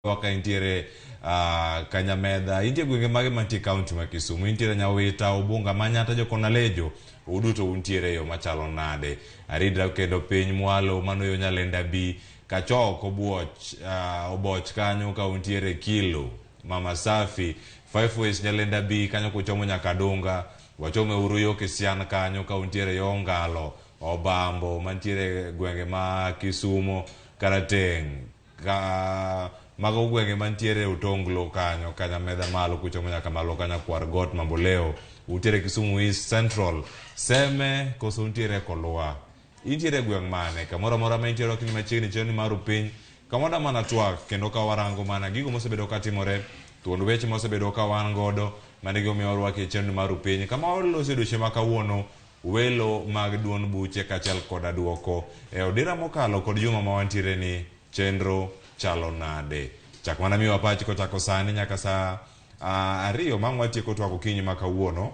Ka intiere Kanyamedha, intie gwenge mage mantie e kaunti ma Kisumu, intiere Nyawita, Ubunga, Manyata, Jokonalejo, uduto untiere e yo machalo nade? Aridra kendo piny mwalo mano yo Nyalenda B, Kachok, Obuoch, Oboch kanyo ka untiere Kilo, Mama Safi, Five Ways Nyalenda B kanyo kuchomo nyaka Dunga, wachome uru yo Kisian kanyo ka untiere yo Ongalo, Obambo mantiere gwenge ma Kisumo, Karateng', Ka mago gwenge mantiere Otonglo kanyo, Kanyamedha malo kuchomo nyaka malo Kanyakwar Got Mamboleo, untiere Kisumu East Central, Seme koso untiere Kolwa? Intiere e gweng' mane? Kamoro amora ma intiere ok ni machiegni chenro ni mar upiny. Kama mana twak kendo ka warango mana gigo mosebedo ka timore, thuond weche mosebedo ka wan godo, mano e gimomiyo warwaki e chenro mar upiny. Kama waloso e odiochieng' ma kawuono welo mag duond buche kaachiel koda duoko e odira mokalo kod juma ma wantiere ni chenro chalo nade. Chak mana miwa pachi kochako sani nyaka saa 2 mang' watieko twak okinyi ma kawuono.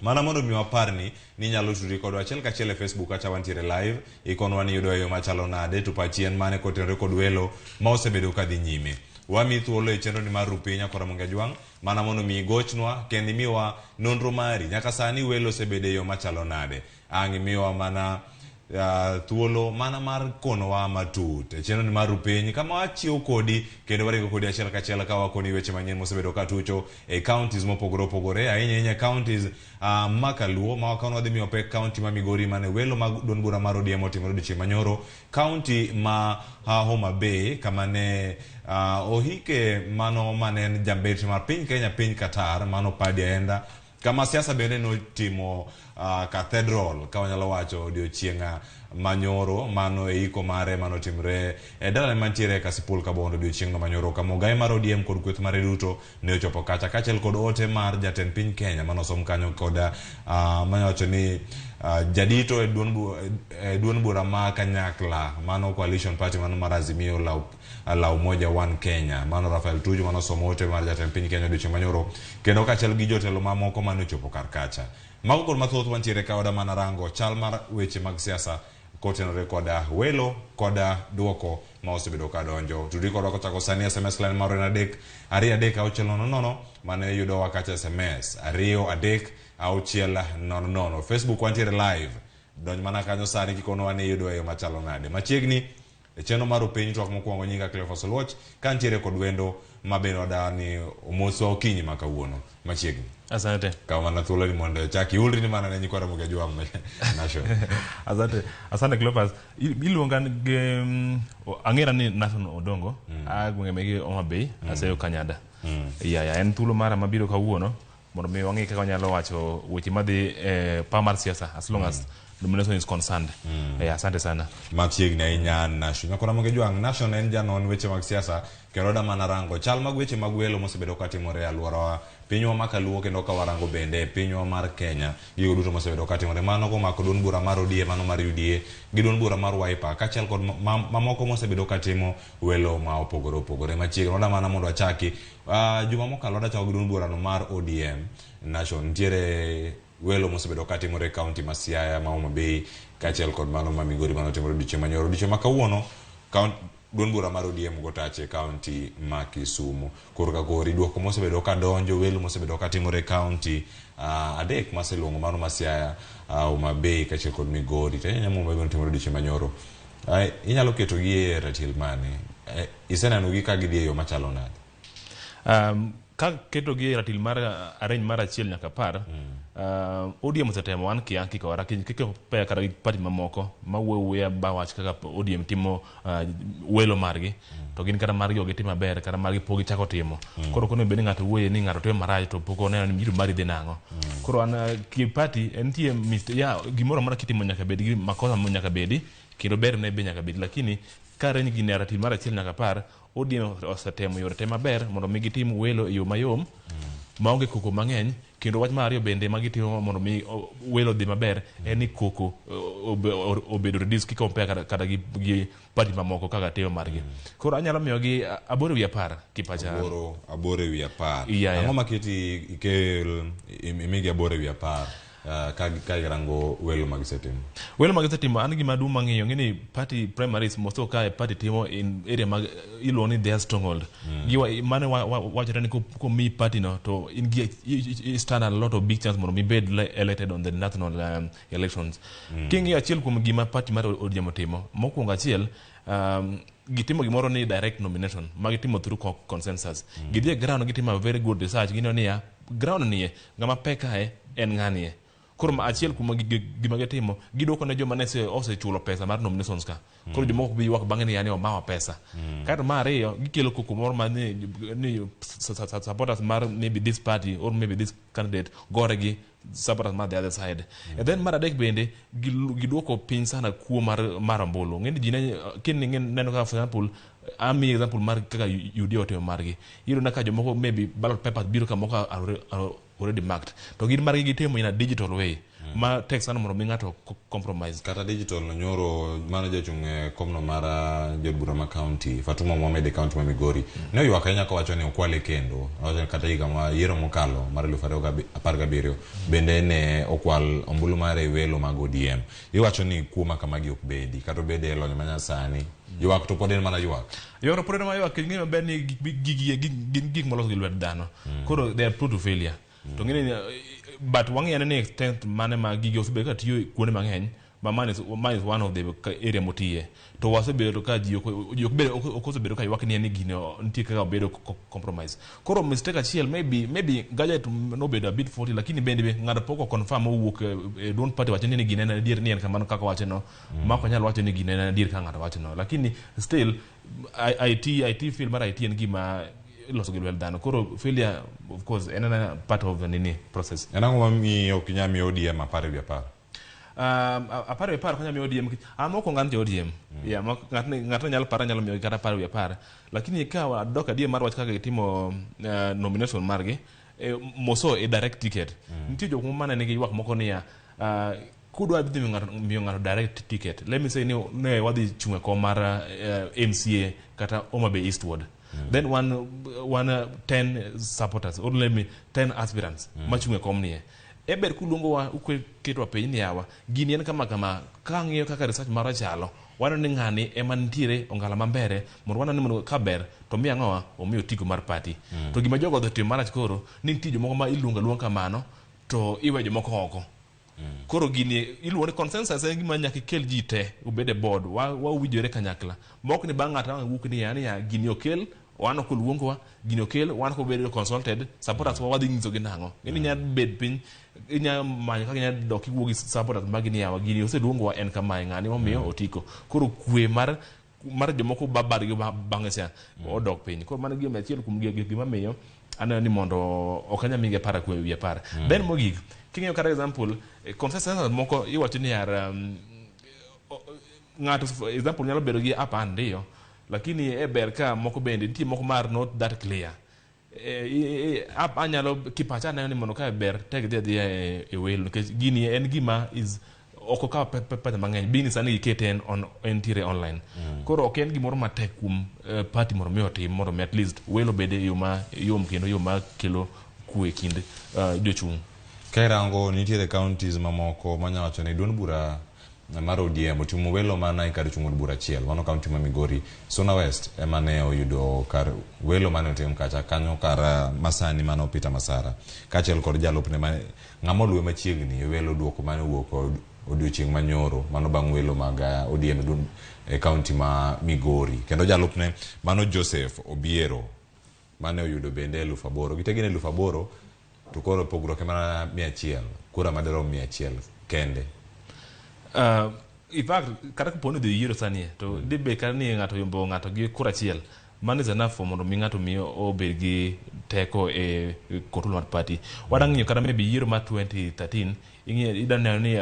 Mana mondo mi waparni ni inyalo tudri kodwa achiel kachiel e Facebook kacha wantiere live, ikonwa ni iyudo e yo machalo nade to pachi en mane kotenore kod welo ma osebedo ka dhi nyime. Wamiyi thuolo e chenro ni mar Rupiny Nyakora Monge Ajwang' mana mondo mi igochnwa kendo imiwa nonro mari. Nyaka sani welo osebedo e yo machalo nade? Ang' imiwa mana thuolo mana mar konowa matut e chenro ni mar Rupiny kama wachiwo kodi kendo waringo kodi achiel kachiel ka wakoni weche manyien mosebedo ka tucho e counties mopogore opogore, ahinya ahinya counties ma kaluo ma wakano wadhi miyo pek county ma Migori mane welo mag duond bura mar ODM otimore odiochieng' manyoro, county ma Homa Bay kama ne ohike mano mane en jambetri mar piny Kenya piny Qatar mano Paddy Aenda, kama siasa bende notimo cathedral ka wanyalo wacho odiochieng' manyoro mano e iko mare manotimre e dalane mantiere e Kasipul Kabondo odiochieng'no manyoro kama ogaye mar ODM kod kweth mare duto ne ochopo kacha kaachiel kod ote mar jatend piny Kenya manosom kanyo kod manyawacho ni jadito e duond bura ma kanyakla mano coalition party mano mar Azimio la Umoja One Kenya mano Rafael Tuju manosomo ote mar jatend piny Kenya odiochieng' manyoro kendo kaachiel gi jotelo mamoko mane ochopo kar kacha. Mago kod mathoth wantiere ka oda mana rango chal mar weche mag siasa kotenore koda welo koda duoko ma osebedo ka donjo. Tudri kodwa kochako sani SMS line marwa en 3 2 3 6 0 0 mane yudowa kacha SMS 2 3 6 0 0. Facebook wantiere live. Donj mana kanyo sani kikonowa ni iyudowa e yo machalo nade. Machiegni e chenro mar Upiny twak mokwongo nyinga Cleophas Oluoch ka ntiere kod wendo ma bende wada ni omoswa okinyi ma kawuono. Machiegni. Asante. Kaw mana thuolo ni mondo ichak iulri ni mana ne nyikwa Ramogi Ajwang' Nation. Asante. Asante Cleophas. Iluonga gi ang'era ni Nathan Odongo. A gwenge mege Homa Bay, aseyo Kanyada. Ya ya en thuolo mara mabiro kawuono mondo mi wang'e kaka wanyalo wacho weche madhi e power mar siasa as long as nomination is concerned. Asante sana. Machiegni ahinya Nation. Nyakora Ramogi Ajwang' Nation en janon weche mag siasa kendo oda mana rango chal mag weche mag welo mosebedo katimore e alworawa pinywa ma kaluo kendo ka warango bende pinywa mar Kenya gigo duto mosebedo katimore mano komako duond bura mar ODM mano mar UDA gi duond bura mar Wiper kaachiel kod mamoko mosebedo katimo welo ma opogore opogore. Machiegni oda mana mondo achaki juma mokalo wada chako gi duond burano mar ODM Nation. Nitiere welo mosebedo katimore e county ma Siaya, ma Homa Bay kaachiel kod mano ma Migori manotimore odiochieng' manyoro. Odiochieng' ma kawuono duond bura mar ODM go tache e county ma Kisumu. Korka kori duoko mosebedo ka donjo welo mosebedo katimore e county adek maseluongo mano ma Siaya, Homa Bay kaachiel kod Migori. To ahinya Homa Bay manotimore odiochieng' manyoro. Inyalo keto gi e ratil mane? Iseneno gi ka gidhi e yo machalo nade? Ka keto gi e ratil mar arrange mar 1 nyaka 10, ODM osetemo an kia kikora kikompare kata gi party mamoko ma wuoyo wuoya ba wach kaka ODM timo welo margi, to gin kata margi ok gitim maber, kata margi pok gichako timo. Koro ok onego bed ni ng'ato wuoye ni ng'ato timo marach to pok oneno ni biro mari dhi nang'o. Koro an ki party en nitie ya gimoro amora kitimo nyaka bed gi makosa nyaka bedi kendo berne be nyaka bedi, lakini ka range gini e ratil mar 1 nyaka 10, ODM osetemo yore te maber mondo mi gitim welo e yo mayom maonge koko mang'eny. Kendo wach mar ariyo bende ma gitimo mondo mi welo odhi maber en ni koko obedo reduce ki compare kata gi party mamoko kaka timo margi. Koro anyalo miyogi 8 ewi 10 kipacha. 8 8 ewi 10. Ang'o maketi ikel imigi 8 ewi 10? Ka irango welo ma gisetimo. Welo ma gisetimo, an gima duong' mang'iyo ng'e ni party primaries moso ka party timo in area mag iluongo ni their stronghold. Giwa mane wachore ni komiyi party no to in gi i stand a lot of big chance mondo mi bed elected on the national elections. King'iyo achiel kuom gima party mar ODM otimo, mokwongo achiel, gitimo gimoro ni direct nomination ma gitimo through consensus. Gidhi e ground, gitimo a very good research, gineno niya ground nie ng'ama pek kae en ng'anie. Koro achiel kuom gima gitimo, giduoko ne joma ne osechulo pesa mar nominations ka. Koro jomoko ok bi ywak bang'e ni yani omawa pesa. Kaeto mar ariyo, gikelo koko moro ma ni supporters mar maybe this party or maybe this candidate gore gi supporters mar the other side. And then mar adek bende giduoko piny sana kuo mar ombulu. Ng'eni ji ne kini neno kaka, for example, amiyi example mar kaka UDA otimo margi. Iyudo na ka jomoko maybe ballot papers biro ka moko are already marked. To gin margi gitimo in a digital way ma tek sana mondo mi ng'ato compromise. Kata digital no, nyoro mano jachung' e komno mar jood bura ma county Fatuma Mohamed e county ma Migori ne oywak ahinya kowacho ni okwale kendo. Owacho ni kata higa ma yiero mokalo mar 2017 bende ne okwal ombulu mare e welo mag ODM. Iwacho ni kuo ma kamagi ok bedi kata obed e lony manyasani. Ywak to pod en mana ywak. Ywak to pod en mana ywak. Ing'eyo maber ni gigi gin gik molos gi lwet dhano. Koro they are prone to failure. To ng'e ni but wang'iyo ane ni extent mane ma gigi osebedo ka tiyo kuonde mang'eny ma man is one of the area motiye. To wasebedo ka ji ok osebedo ka ywak ni en ni gini nitie kaka obedo compromise. Koro mistake achiel, maybe gadget nobedo a bit faulty, lakini bende be ng'ato pok o confirm owuok e duond party wacho ni gini en adier ni en kamano kaka wacho no. Ma ok onyal wacho ni gini en adier kaka ng'ato wacho no. Lakini still IT field mar IT en gima iloso gi lwet dhano. Koro failure of course en ana part of nini process. En ang'o mamiyo ok inyal miyo ODM 10/10? 10/10 ok anyal miyo ODM nikech an mokwongo an ja ODM. Yeah, ng'atni nyalo para nyalo miyo kata 10/10. Lakini ka wadok adier mar wach kaka gitimo nomination margi, moso e direct ticket. Nitie jok moko mane nigi ywak moko niya, kudwa dhi miyo ng'ato direct ticket, let me say ni ne wadhi chung' e kom mar MCA kata Homa Bay East Ward. Then one 10 supporters or let me 10 aspirants machung' e kom nie. E ber kuluongowa uketwa piny ni yawa gini en kama kama ka ang'iyo kaka research marwa chalo, waneno ni ng'ani ema nitiere ongala mambere mondo waneno ni mondo ka ber to miyo ang'owa omiyo otiko mar party. To gima jogo odhi timo marach koro ni nitie jomoko ma iluongo aluonga kamano to iwe jomoko oko. Koro gini iluongo ni consensus en gima nyaka ikel ji te obed e board wawinjore kanyakla. Mok ni bang' ng'ato ang' wuok ni ya niya gini okel wan ok oluongwa, gini okel wan ok wabedo consulted, supporters wa wadhi nyisogi nang'o. Ng'eni inya bet piny, inya manyo kaka inya dok iwuo gi supporters magi ni yawa gini oseluongwa en kamae ng'ani momiyo otiko. Koro kwe mar jomoko babadgi bang'e cha odok piny. Koro mano gima achiel kuom gima miyo aneno ni mondo ok anyal miyi 10/10. Then mogik, king'iyo kata example, consensus moko iwacho ni yar ng'ato for example nyalo bedo gi 12, lakini e ber ka moko bende nitie moko mar not that clear. Anyalo kipacha aneno ni mondo ka ber tek dhi adhiya e welo nikech gini en gima is ok okaw pesa mang'eny bini sani gikete en on, entiere online. Koro ok en gimoro matek kuom party mondo mi otim mondo mi at least welo bed e yo ma yom kendo yo ma kelo kwe e kind jochung'. Ka irango nitiere counties mamoko manya wacho ni duond bura mar ODM otimo welo mana e kar chung' od bura achiel, mano county ma Migori. Suna West ema ne oyudo kar welo mane otim kacha kanyo kar masani mano Peter Masara kaachiel kod jalupne ma ng'ama oluwe machiegni e welo duoko mane owuok odiochieng' manyoro mano bang' welo mag ODM e county ma Migori. Kendo jalupne mano Joseph Obiero mane oyudo bende 8,000. Gite gin 8,000 to koro pogruok en mana 100, kura madirom 100 kende. In fact, kata kapo ni odhi yiero sani to dibed kata ni ng'ato oyombo ng'ato gi kura achiel, mano is enough for mondo mi ng'ato mi obed gi teko e control mar party. Wadang' ng'iyo kata maybe yiero mar 2013, ing'iyo ida neno ni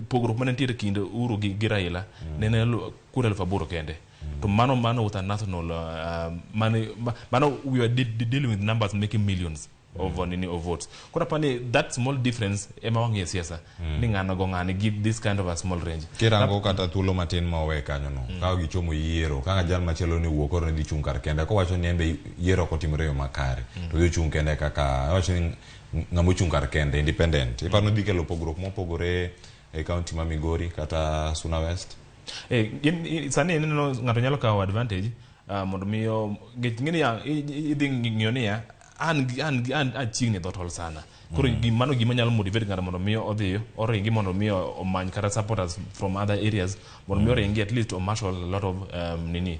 pogruok mane nitiere kind Uhuru gi Raila ne en kura 8,000 kende. To mano with a national mane, mano we are dealing with numbers making millions. of nini of votes. Koro apani that small difference ema wang'iyo e siasa ni ng'ano go ng'ani give this kind of a small range. Kirango kata thuolo matin ma owe kanyo no, ka gichomo yiero, ka jal machielo ni wuok koro ne dhi chung' kar kende, kowacho ni en be yiero ok otimore e yo makare, to dhi ochung' kende kaka, owacho ni ng'ama ochung' kar kende, independent. Iparo ni dhi kelo pogruok mopogore e county ma Migori kata Suna West? Sani ineno ng'ato nyalo kawo advantage mondo miyo ng'eni idhi ng'iyo niya an achiegni e dho tol sana. Koro mano gima nyalo motivate ng'ato mondo miyo odhi oringi mondo miyo omany kata supporters from other areas mondo miyo oringi at least omarshal a lot of nini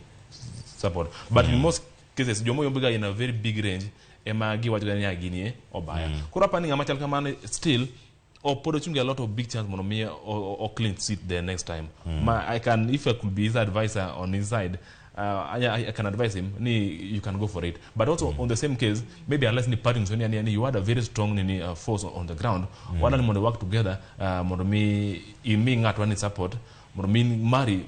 support. But in most cases joma oyomb ga in a very big range ema giwacho ga ni gini obaya. Koro apani ng'ama chal kamano still pod ochung' a lot of big chance mondo mi o clean seat the next time. Ma I can, if I could be his advisor on his side, I can advise him ni you can go for it. But also on the same case, maybe unless ni party ni ni you had a very strong nini force on the ground, wana ni mondo work together mondo mi imi ng'ato ni support mondo mi mari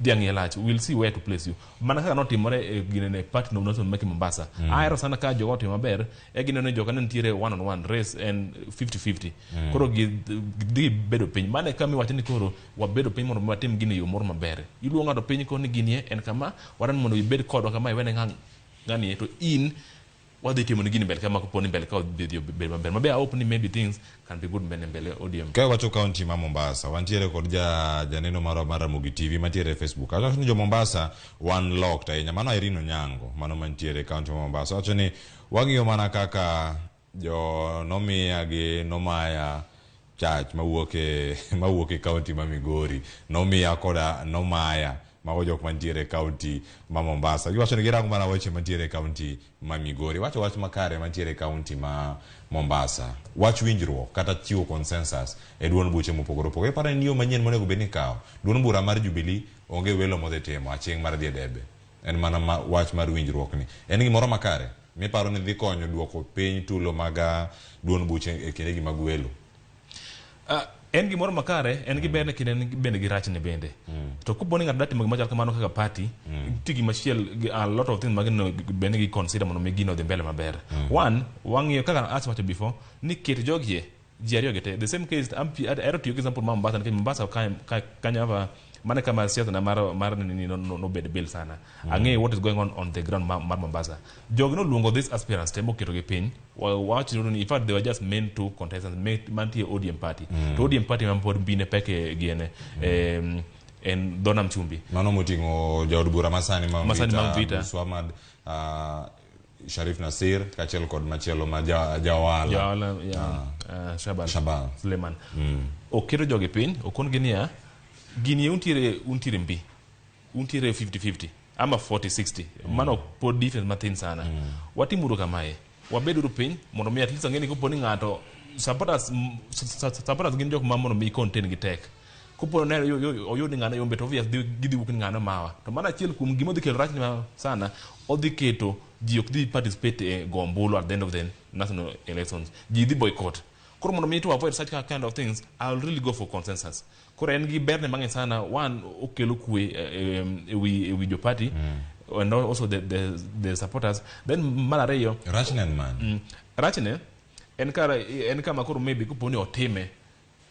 dhiang' e lach. We'll see where to place you. Mana kaka notimore e ginene party nomination meke Mombasa. Ahero sana ka jogo otimo maber, e gineno ni joka ne nitiere one on one race and 50-50. Koro gi bedo piny. Mano e kama iwacho ni koro wabedo piny mondo watim gini e yo moro maber. Iluongo ng'ato piny koni gini en kama, wadwani mondo ibed kodwa kama iwene ng'ani to in wadhi timo ni gini mbele kama kopo ni mbele ka odhi dhi bedo maber. Mabe I hope ni maybe things can be good mbele mbele ODM. Ka wacho county ma Mombasa, wantiere kod janeno marwa mar Ramogi TV mantiere e Facebook. Awacho ni jo Mombasa wan locked ahinya. Mano Irene Onyango, mano mantiere e county ma Mombasa. Wacho ni wang'iyo mana kaka jo nomiya gi nomaya chach mawuok e mawuok e county ma Migori. Nomiya koda nomaya mago jok mantiere e county ma Mombasa. Giwacho ni girango mana weche mantiere e county ma Migori. Wacho wach makare mantiere e county ma Mombasa. Wach winjruok kata chiwo consensus e duond buche mopogore opogore. Iparo ni en yo manyien monego bed ni ikawo. Duond bura mar Jubilee onge welo modhi timo aching' mar dhi e debe. En mana wach mar winjruok ni. En gimoro makare miparo ni dhi konyo duoko piny tulo mag duond buche e kindegi mag welo. En gimoro makare, en gi berne kendo en bende gi rachne bende. To kopo ni ng'ato dwa timo gima chal kamano kaka party, nitie gimachiel, a lot of things ma gino bende gi consider mondo mi gino odhi mbele maber. One, wang'iyo kaka asewacho before, ni ket jogie ji ariyo gi te. The same case, ahero tiyo gi example mar Mombasa, nikech Mombasa kanyo hapa, mano kama siasa na mar nini nobed bil sana. Ang'eyo what is going on the ground mar Mombasa. Jogi noluongo these aspirants te moketo gi piny. Wacho ni in fact they were just main two contestants mantie ODM party. To ODM party ma pod mbine peke giene. En dho nam chumbi. Mano moting'o jaod bura masani ma Masani ma Mvita. Abdulswamad Sharif Nasir kaachiel kod machielo ma ja ohala. Ja ohala, ya, Shabal. Shabal. Suleiman. Oketo jogi piny, okon gi niya, gini untiere mbi. Untiere 50-50 ama 40-60. Mano pod difference mathin sana. Watimuru kamae. Wabeduru piny mondo mi at least ang'e ni kopo ni ng'ato supporters gin jok ma mondo mi contain gi tek. Kopo ne oyud ni ng'ano yombe to obvious gidhi wuok ni ng'ano mawa. To mano achiel kuom gima odhi kelo rach ni sana, odhi keto ji ok dhi participate e go ombulu at the end of the national elections. Ji dhi boycott. Koro mondo mi to avoid such kind of things, I'll really go for consensus. Koro en gi berne mang'eny sana. One, okelo kwe e wi jo party. And also the supporters. Then mar ariyo, Rachne en mane? Rachne en kara, en kama koro maybe kopo ni otime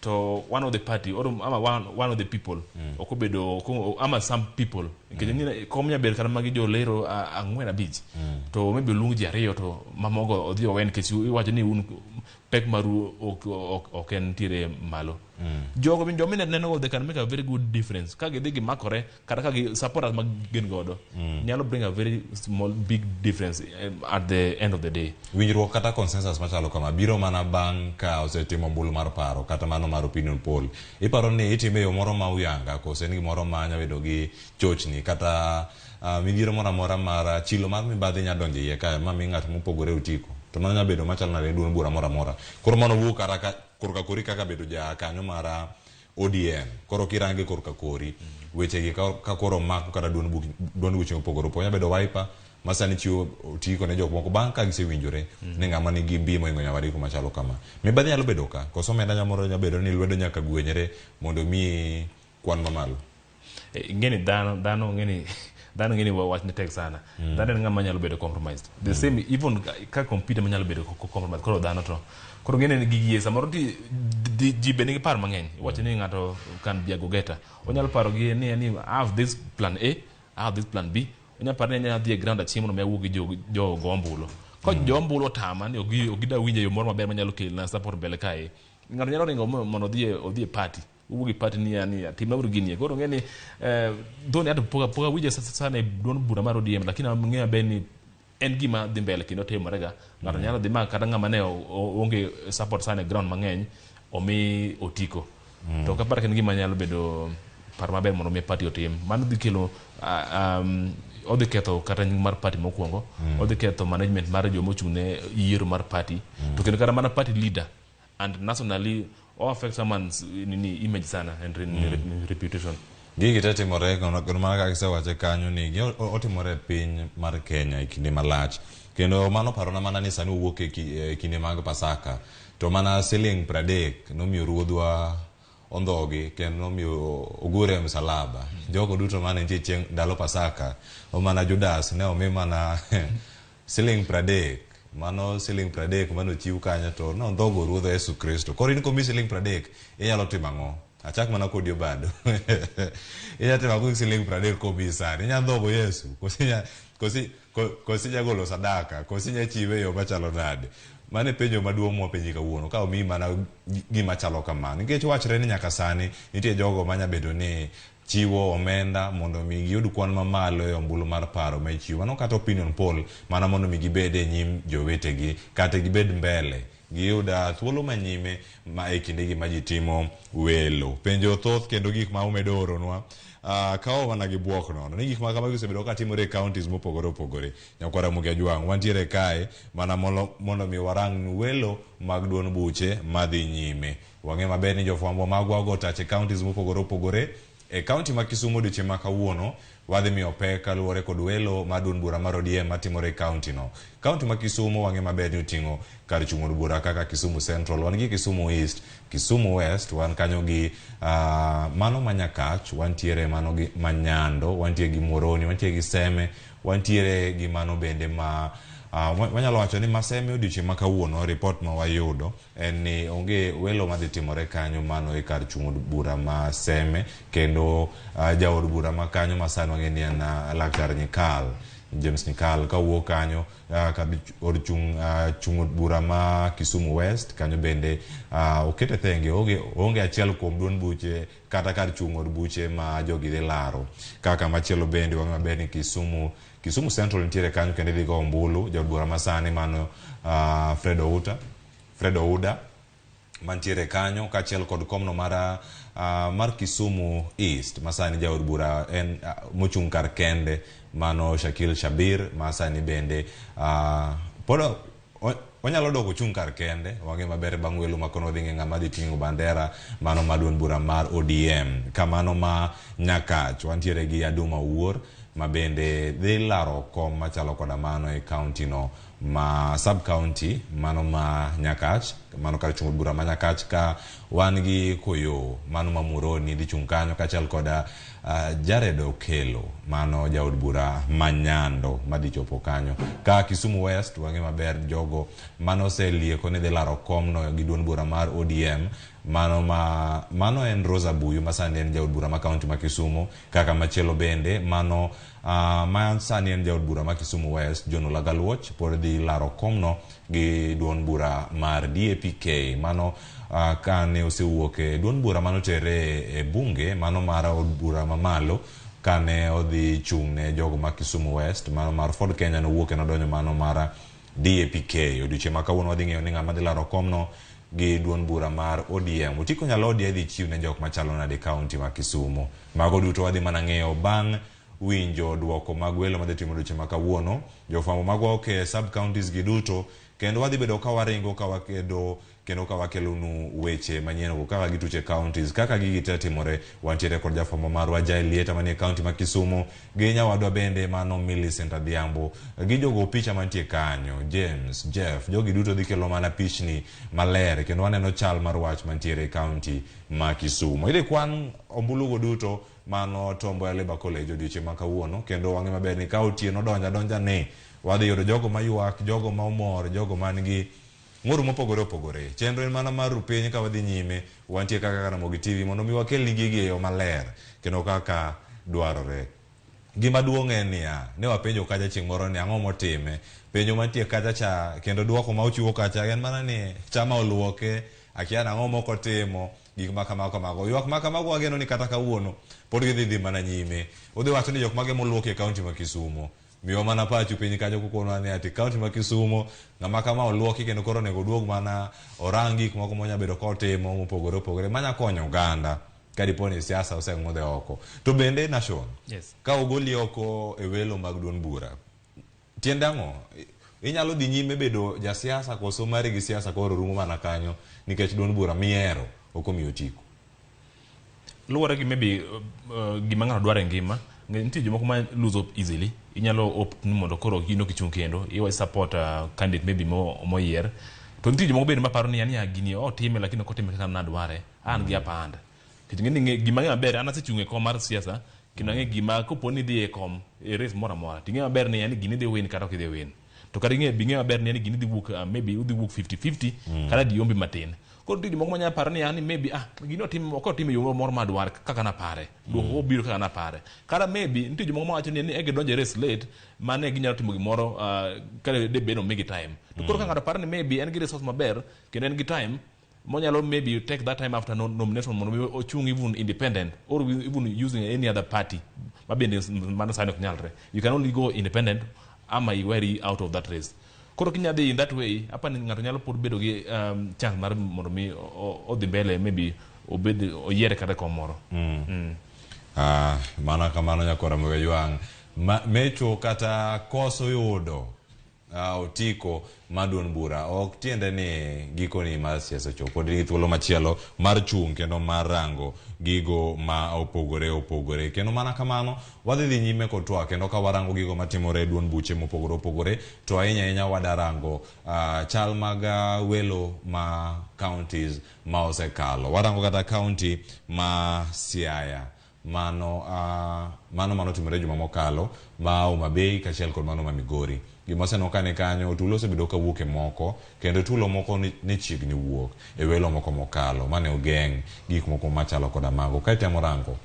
to one of the party or ama one of the people ok obedo, ok ama some people nikech ni kom nya ber kata magi jolero 4 5 to maybe oluong ji ariyo to mamogo odhi owe nikech iwacho ni un pek maru ok en nitiere malo. Jogo bin joma neno go, they can make a very good difference ka gidhi gimakore kata ka gi supporters mag gin godo nyalo bring a very small big difference at the end of the day. Winjruok kata consensus machalo kama biro mana bang' ka osetimo ombulu mar paro kata mano mar opinion poll. Iparo ni itime e yo moro ma uyanga kose en gimoro ma nyalo bedo gi chochni kata midhiero moro amora mar chilo mar mibadhi nyalo donjo iye kae ma mi ng'at mopogore otiko. To mano nyalo bedo machalo nade duond bura moro amora. Koro mano wuok kata ka korka kori kaka bedo ja kanyo mar ODM. Koro kirange korka kori wechegi ka koro mako kata duond buche mopogore opogore. Nyalo bedo Wiper ma sani chiwo otiko ne jok moko bang' ka gisewinjore ni ng'ama nigi mbi mohingo nyawadgi kuma chalo kama. Mibadhi nyalo bedo ka koso omenda nyalo moro nyalo bedo ni lwedo nyaka gwenyre mondo omiyi kwan mamalo. Ing'eni dhano ng'eni Dhano ng'eni wach ne tek sana. Dhano en ng'ama nyalo bedo compromised. The same even ka computer manyalo bedo compromised koro dhano to koro ng'eni ni gigi e samoro ti ji be nigi paro mang'eny. Iwacho ni ng'ato can be a go-getter. Onyalo paro gi ni I have this plan A, I have this plan B. Onyalo paro ni anyalo dhi e ground achiel mondo mi awuo gi jo go ombulu. Ka jo ombulu otama ni ok gidwa winjo e yo moro maber manyalo kelona support mbele kae. Ng'ato nyalo ringo mondo odhi e party. Owuok e party niya ni timna uru gini. Koro ng'e ni dhoni ato pok awinjo sana e duond bura mar ODM, lakini ang'eyo maber ni en gima dhi mbele kendo timore ga. Ng'ato nyalo dhi ma kata ng'ama ne onge support sana e ground mang'eny omi otiko. To ok apar ka en gima nyalo bedo paro maber mondo mi party otim. Mano dhi kelo odhi ketho kata nying mar party mokwongo, odhi ketho management mar joma ochung' ne yiero mar party. To kendo kata mana party leader and nationally o affect someone's nini image sana and reputation. Gigi te timore kendo mana kaka isewache kanyo ni otimore e piny mar Kenya e kinde malach. Kendo mano parona mana ni sani wawuok e kinde mag Pasaka to mana siling 30 nomiyo ruodhwa ondhogi kendo nomiyo ogure e msalaba. Jogo duto mane nitie chieng' ndalo Pasaka, mana Judas ne omi mana siling 30. Mano siling 30 mane ochiw kanyo to nondhogo ruodhwa Yesu Kristo. Koro in komi siling 30 inyalo timo ang'o? Achak mana kodi Obado. Inyalo timo ang'o gi siling 30 komi sani? Inyalo ndhogo Yesu? Koso inya golo sadaka? Koso inya chiwe e yo machalo nade? Mano e penjo maduong' mwapenji kawuono. Ka omiyi mana gima chalo kamano. Nikech wachre ni nyaka sani nitie jogo manya bedo ni chiwo omenda mondo mi giyud kwan mamalo e ombulu mar paro ma ichiwo. Mano kata opinion poll mana mondo mi gibed e nyim jowetegi kata gibed mbele. Giyud thuolo manyime ma e kindegi ma ji timo welo. Penjo thoth kendo gik ma umedo oronwa kawo mana gi buok nono ni gik ma kamagi osebedo ka timore e counties mopogore opogore. Nyakwar Ramogi Ajwang' wantiere kae mana mondo mi warang welo mag duond buche madhi nyime. Wang'e maber ni jofwambo magwa ogo tach e counties mopogore opogore. E county ma Kisumu odiochieng' ma kawuono wadhi miyo pek kaluwore kod welo mar duond bura mar ODM matimore e county no. County ma Kisumu wang'e maber ni oting'o kar chung' od bura kaka Kisumu Central, wan gi Kisumu East, Kisumu West, wan kanyo gi mano ma Nyakach, wantiere mano gi Manyando, wantie gi Muhoroni, wantie gi Seme, wantiere gi mano bende ma wanyalo wacho ni Maseme odiochieng' ma kawuono report ma wayudo en ni onge welo madhi timore kanyo mano e kar chung' od bura ma Seme kendo jaod bura ma kanyo ma sani wang'e ni en Laktar Nyikal, James Nyikal kawuok kanyo kar od chung' od bura ma Kisumu West kanyo bende okete thenge onge achiel kuom duond buche kata kar chung' od buche ma jogi dhi laro. Kaka machielo bende wang'e maber ni Kisumu Central nitiere kanyo kendo idhi go ombulu jaod bura ma sani mano Fred Ouda mantiere kanyo kaachiel kod komno mar Kisumu East ma sani jaod bura en mochung' kar kende mano Shakil Shabir ma sani bende pod onyalo dok ochung' kar kende. Wang'e maber bang' welo ma kono wadhi ng'e ng'ama dhi ting'o bandera mano mar duond bura mar ODM. Kamano ma Nyakach wantiere gi Aduma Owuor ma bende dhi laro kom machalo koda mano e county no ma sub county mano ma Nyakach, mano kar chung' od bura ma Nyakach ka wan gi Koyo mano ma Muhoroni dhi chung' kanyo kaachiel koda Jared Okello mano jaod bura ma Nyando madhi chopo kanyo. Ka Kisumu West wang'e maber jogo manoselieko ni dhi laro komno gi duond bura mar ODM mano en Rosa Buyu ma sani en jaod bura ma county ma Kisumu. Kaka machielo bende mano ma sani en jaod bura ma Kisumu West John Ulaga Luoch pod dhi laro komno gi duond bura mar DAPK. Mano kane osewuok e duond bura manotere e bunge mano mar od bura mamalo kane odhi chung' ne jogo ma Kisumu West mano mar Ford Kenya nowuok kendo odonjo mano mar DAPK. Odiochieng' ma kawuono wadhi ng'eyo ni ng'ama dhi laro komno gi duond bura mar ODM. Otiko Nyalodi idhi chiw ne jok machalo nade e county ma Kisumu. Mago duto wadhi mana ng'eyo bang' winjo duoko mag welo madhi timo odiochieng' ma kawuono. Jofwambo magwa oke sub counties gi duto kendo wadhi bedo ka waringo ka wakedo kendo ka wakelonu weche manyien go kaka gituche counties kaka gigi te timore. Wantiere kod jafwambo marwa Jael Lieta manie county ma Kisumu gi nyawadwa bende mano Millicent Adhiambo gi jogo picha mantie kanyo James, Jeff, jogi duto dhi kelo mana pichni maler kendo waneno chal mar wach mantiere e county ma Kisumu. Idhi kwan ombulugo duto Mano Tom Mboya Labour College odiochieng' ma kawuono kendo wang'e maber ni ka otieno donjo adonja ni wadhi yudo jogo mayuak, jogo ma omor, jogo man gi ng'ur mopogore opogore. Chenro en mana mar ru piny ka wadhi nyime, wantie kaka Ramogi TV mondo mi wakelni gigi e yo maler kendo kaka dwarore. Gima duong' en niya, ne wapenjo kacha chieng' moro ni ang'o motime. Penjo mantie kacha cha kendo duoko ma ochiwo kacha en mana ni chama oluoke, akia nang'o mok otimo, gik ma kamago kamago. Ywak ma kamago wageno ni kata kawuono pod gidhi dhi mana nyime. Udhi wacho ni jok mage moluoki e kaunti ma Kisumo. Miwa mana pachu piny kanyo kukonwa ni ati kaunti ma Kisumo ng'ama kama oluoki kendo koro onego oduog mana orang gik moko monya bedo kotimo mopogore opogore manya konyo oganda kadipo ni siasa oseng'udhe oko. To bende Nation, Yes. ka ogoli oko e welo mag duond bura, tiende ang'o? Inyalo dhi nyime bedo jasiasa koso mari gi siasa koro rumo mana kanyo nikech duond bura mihero ok omiyo otiko? Luwore gi maybe gima ng'ato dwaro e ngima. Nitie jomoko ma lose hope easily. Inyalo opt ni mondo koro in ok ichung' kendo. Iwe support candidate maybe moyier. To nitie jomoko bende maparo ni yani gini otime lakini ok otime kaka nadware. An gi upper hand. Nikech ing'e ni gima ang'e maber an asechung' e kom mar siasa kendo ang'e gima kopo ni idhi e kom e race moro amora ting'e maber ni yani gini idhi win kata ok idhi win. To kata ing'e bing'e maber ni yani gini dhi wuok maybe udhi wuok 50-50 kata diombi matin. Koro nitie jomoko manyalo paro ni yani maybe gini otim ok otim e yo moro madwar kaka napare. Duoko obiro kaka napare. Kata maybe nitie jomoko mawacho ni e gidonjo e race late mane ginyalo timo gimoro ka de bed ni omigi time. To koro ka ng'ato paro ni maybe en gi resource maber kendo en gi time monyalo maybe take that time after nomination mondo mi ochung even independent or even using any other party mabende mano sani ok nyalre. You can only go independent ama iweri out of that race. Koro kinya dhi in that way, apa ni ng'ato nyalo pod bedo gi chance mar mondo mi odhi mbele maybe obed oyiere kata kom moro. Mana kamano nyakwara Ramogi Ojwang'. Mecho kata koso yudo otiko mar duond bura ok tiende ni gikoni mar siasa ochopo. Pod in gi thuolo machielo mar chung' kendo mar rango gigo ma opogore opogore. Kendo mana kamano wadhi dhi nyime kod twak kendo ka warango gigo matimore e duond buche mopogore opogore to ahinya ahinya wadarango chal mag welo ma counties ma osekalo. Warango kata county ma Siaya. Mano mano manotimore juma mokalo ma Homa Bay kaachiel kod mano ma Migori. Gima oseneno ka ni kanyo tulo osebedo kawuok e moko kendo tulo moko ne chiegni wuok e welo moko mokalo mane ogeng' gik moko machalo koda mago. Ka itemo rango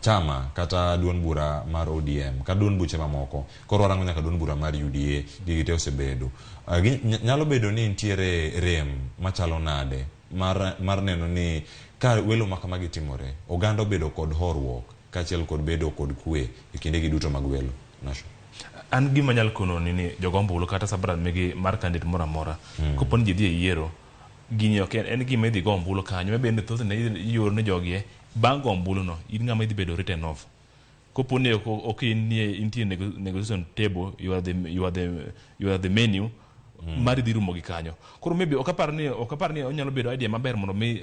chama kata duond bura mar ODM kata duond buche mamoko koro warango nyaka duond bura mar UDA gigi te osebedo. Nyalo bedo ni nitiere rem machalo nade mar neno ni ka welo ma kamagi timore oganda obedo kod horuok kaachiel kod bedo kod kwe e kindegi duto mag welo. Nation. An gima anyalo kono ni ni jogo ombulu kata supporters megi mar candidate moro amora kopo ni ji dhi e yiero gini ok en gima idhi go ombulu kanyo maybe thothne ioro ne jogi bang' go ombulu no in ng'ama idhi bedo written off. Kopo ni ok intie negotiation table, you are the menu mari dhi rumo gi kanyo. Koro maybe ok apar ni onyalo bedo idea maber mondo mi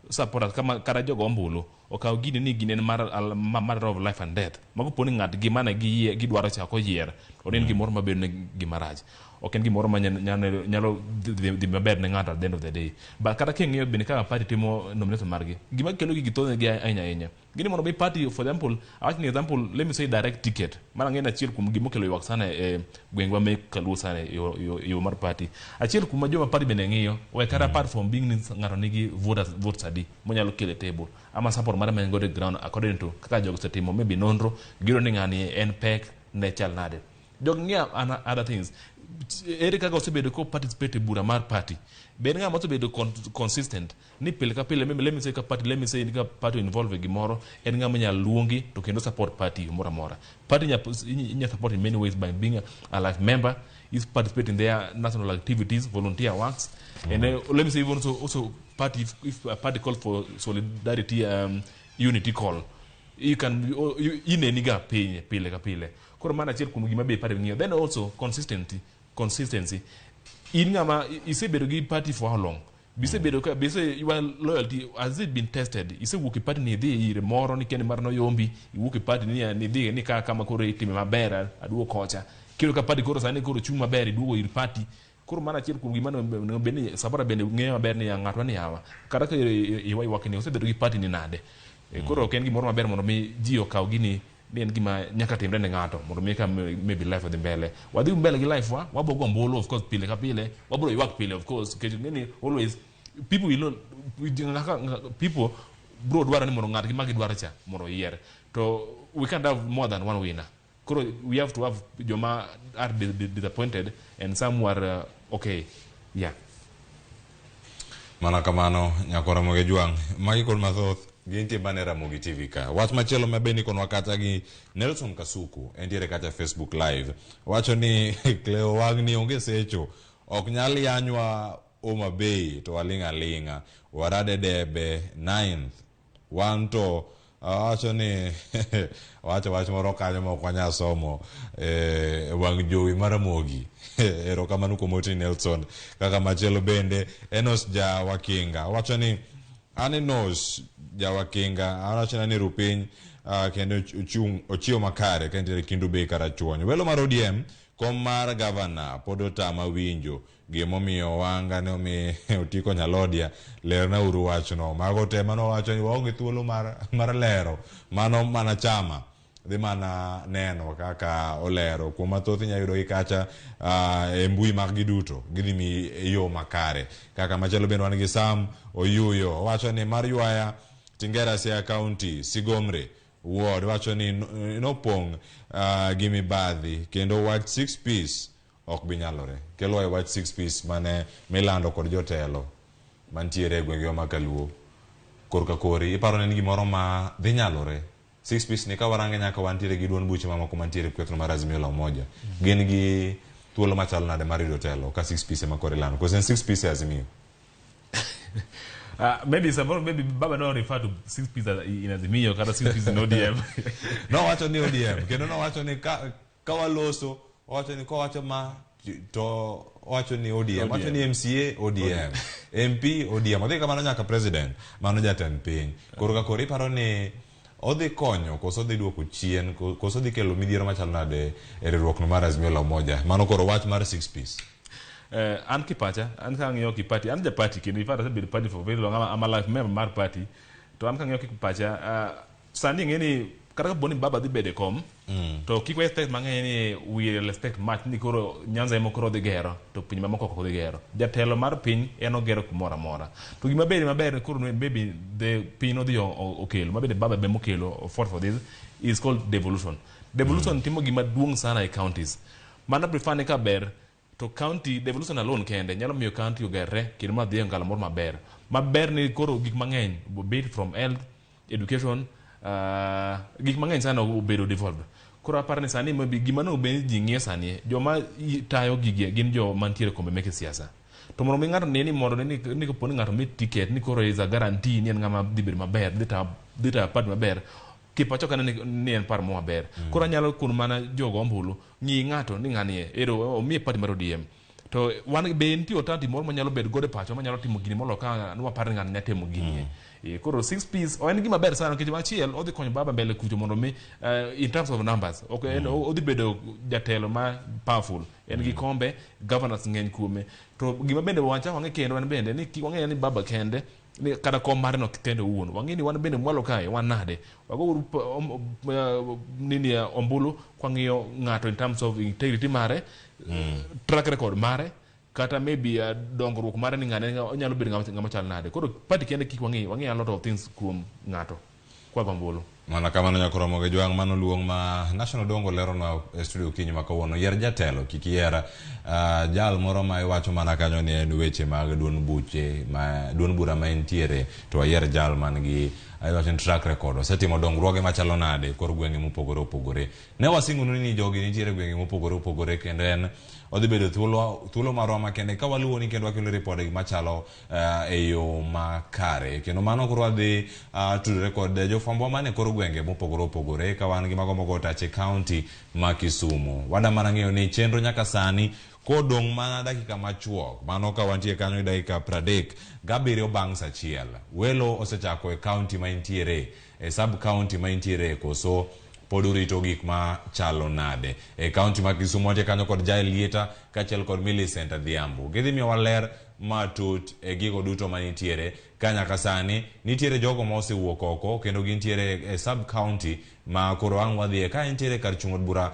supporters kama kata jogo ombulu okaw gini ni gini en mar matter of life and death. Mago po ni ng'at gi mane giyie gidwaro chako yier to en gimoro mabedo ne gima rach. Ok en gimoro ma nyalo dhi maber ne ng'ato at the end of the day. But kata king'iyo bende kaka party timo nomination margi, gima kelo gigi thothne gi ahinya ahinya. Gini mondo mi party, for example, awach ni example, let me say direct ticket. Mano ang'e ni achiel kuom gima okelo ywak sana e gwengwa mek Kaluo sana e yo mar party. Achiel kuom joma party bende ng'iyo, we kata apart from being ni ng'ato nigi voters, votes adi monyalo kelo e table. Ama support mare ma en godo e ground according to kaka jogo osetimo maybe nonro, giyudo ni ng'ani en pek ne chal nade. Jogi ng'iyo other things. Ere kaka osebedo ko participate e bura mar party. Be en ng'ama osebedo consistent ni pile ka pile, maybe let me say ka party, let me say ka party involve e gimoro, en ng'ama inyalo luongi to kendo support party moro amora. Party inya support in many ways by being a life member, is participate in their national activities, volunteer works, and let me say even also party, if a party call for solidarity, unity call, you can you, ineniga piny pile ka pile. Koro mano achiel kuom gima be party ng'iyo. Then also consistency. In ng'ama isebedo gi party for how long? Bisebedo ka bise your loyalty has it been tested? Isewuok e party ni idhi ire moro ni kende mar noyombi, iwuok e party ni idhi ni ka kama koro itime maber aduogo kocha. Kiyudo ka party koro sani koro chung' maber iduogo ir party. Koro mano achiel kuom gima onego bed ni supporter bende ng'eyo maber ni ng'atwa ni yawa. Kata ka iwa ywak ni osebedo gi party ni nade. Koro ok en gimoro maber mondo mi ji okaw gini ni en gima nyaka timre ne ng'ato mondo mi eka maybe life odhi mbele. Wadhi mbele gi life wa, wabo go ombulu of course pile ka pile, wabro ywak pile of course, nikech ing'e always people will not, people bro dwaro ni mondo ng'atgi ma gidwaro cha mondo oyier. To we can't have more than one winner. Koro we have to have joma are disappointed and some who are okay. Yeah. Mana kamano, nyako Ramogi Jwang', magi kod mathoth gintie mana e Ramogi TV ka. Wach machielo ma be nikonwa kacha gi Nelson Kasuku, entiere kacha Facebook Live. Wacho ni Cleo wang'ni onge secho, ok nyal yanywa Homa Bay to waling' aling'a. Warade debe 9th. Wan to awacho ni wacho wach moro kanyo ma ok wanyal somo e wang' jowi mar Ramogi. Erokamano kuom oti Nelson. Kaka machielo bende Enos ja Wakinga wacho ni an Enos ja Wakinga awacho ni rupiny kendo ochung' ochiew makare ka entiere Kendu Bay Karachuonyo. Welo mar ODM kom mar gavana pod otama winjo gimomiyo Wanga ne omi Otiko Nyalodia lerna uru wachno. Mago te mano wacho ni waonge thuolo mar lero mano mana chama dhi mana neno kaka olero. Kuom mathoth inyalo yudogi kacha e mbui mag gi duto gidhi mi e yo makare. Kaka machielo bende wan gi Sam Oyuyo owacho ni mar ywaya Tingera Siaya County Sigomre Ward wacho ni nopong' gi mibadhi kendo wach 6 piece ok bi nyalore. Kelwa e wach 6 piece mane milando kod jotelo mantiere e gwengewa ma Kaluo. Korka kori iparo ni en gimoro ma dhi nyalore? 6 piece ni ka warange nyaka wantiere gi duond buche mamoko mantiere e kwethno mar Azimio la Umoja. Gin gi thuolo machalo nade mar yudo telo ka 6 piece ema koro ilando? Koso en 6 piece e Azimio? Maybe samoro maybe baba no refer to 6 piece in Azimio kata 6 piece in ODM. Nowacho ni ODM kendo nowacho ni ka waloso owacho ni kowacho ma to owacho ni ODM, owacho ni MCA ODM, MP ODM, odhi kamano nyaka president, mano jatend piny. Koro ka koro iparo ni odhi konyo koso odhi duoko chien koso odhi kelo midhiero machalo nade e riwruok no mar Azimio la Umoja? Mano koro wach mar 6 piece. An kipacha, an kang'iyo ki party, an ja party kendo in fact asebedo party for very long, I'm a life member mar party. To an kang'iyo kipacha, sani ing'e ni kata kapo ni baba dhi bedo e kom, to kik wa expect mang'eny ni we will expect much ni koro Nyanza ema koro odhi gero to pinje mamoko ok odhi gero. Jatelo mar piny en ogero kumoro amora. To gima bende maber koro maybe the piny odhi okelo, ma bende baba be mokelo fought for this is called devolution. Devolution timo gima duong' sana e counties. Mano prefer ni ka ber to county devolution alone kende nyalo miyo county ogerre kendo ma dhi e ongalo moro maber. Maber ni koro gik mang'eny, be it from health, education, gik mang'eny sana obedo devolved. Koro aparo ni sani maybe gima onego bed ni ji ng'iyo sani, joma tayo gigi gin joma nitiere e kombe meke siasa. To mondo mi ng'ato ne ni mondo ni kapo ni ng'ato mi ticket ni koro is a guarantee ni en ng'ama dhi bedo maber, dhi tayo party maber, kipacho ok aneno ni en paro maber. Koro anyalo kono mana jogo ombulu, ng'i ng'ato ni ng'ani e, ero omiye party mar ODM. To wan be nitie alternative moro manyalo bedo godo e pacho manyalo timo gini moloyo ka nwapar ni ng'ani nyalo timo gini. Koro 6 piece en gima ber sana nikech achiel odhi konyo baba mbele kucho mondo mi in terms of numbers ok en odhi bedo jatelo ma powerful en gi kombe governors ng'eny kuome. To gima bende wachak wang'e kendo en bende ni kik wang'e ni baba kende ni kata kom mare no kende owuon wang'e ni wan bende mwalo kae wan nade wagouru nini ombulu kwang'iyo ng'ato in terms of integrity mare, track record mare, kata maybe dongruok mare ni ng'ane onyalo bedo ng'ama chal nade. Koro party kende kik wang'i, wang'i a lot of things kuom ng'ato kwago ombulu. Mana kamano nyakoromo gi jwang' mano luong ma National Dongo leronwa e studio okinyi ma kawuono. Yier jatelo kik yier jal moro ma iwacho mana kanyo ni en weche mag duond buche ma duond bura ma entiere, to wayier jal man gi iwacho ni track record, osetimo dongruoge machalo nade kor gwenge mopogore opogore. Ne wasingonu ni jogi nitiere gwenge mopogore opogore kendo en odhi bedo thuolo marwa makende ka waluwo ni kendo wakelo ripode machalo e yo makare. Kendo mano koro wadhi tudore kod jofwambo mane kor gwenge mopogore opogore ka wan gi mago mogo tach e county ma Kisumu. Wada mana ng'eyo ni chenro nyaka sani kodong' mana dakika machuok, mano ka wantie kanyo gi dakika 37 bang' sa achiel. Welo osechako e county ma intiere, e sub county ma intiere, koso pod urito gik ma chalo nade. E county ma Kisumu wantie kanyo kod Jael Lieta kaachiel kod Millicent Adhiambo. Gidhi miyowa ler matut e gigo duto manitiere ka nyaka sani nitiere jogo ma osewuok oko kendo gintiere e sub county ma koro ang' wadhiye ka entiere kar chung' od bura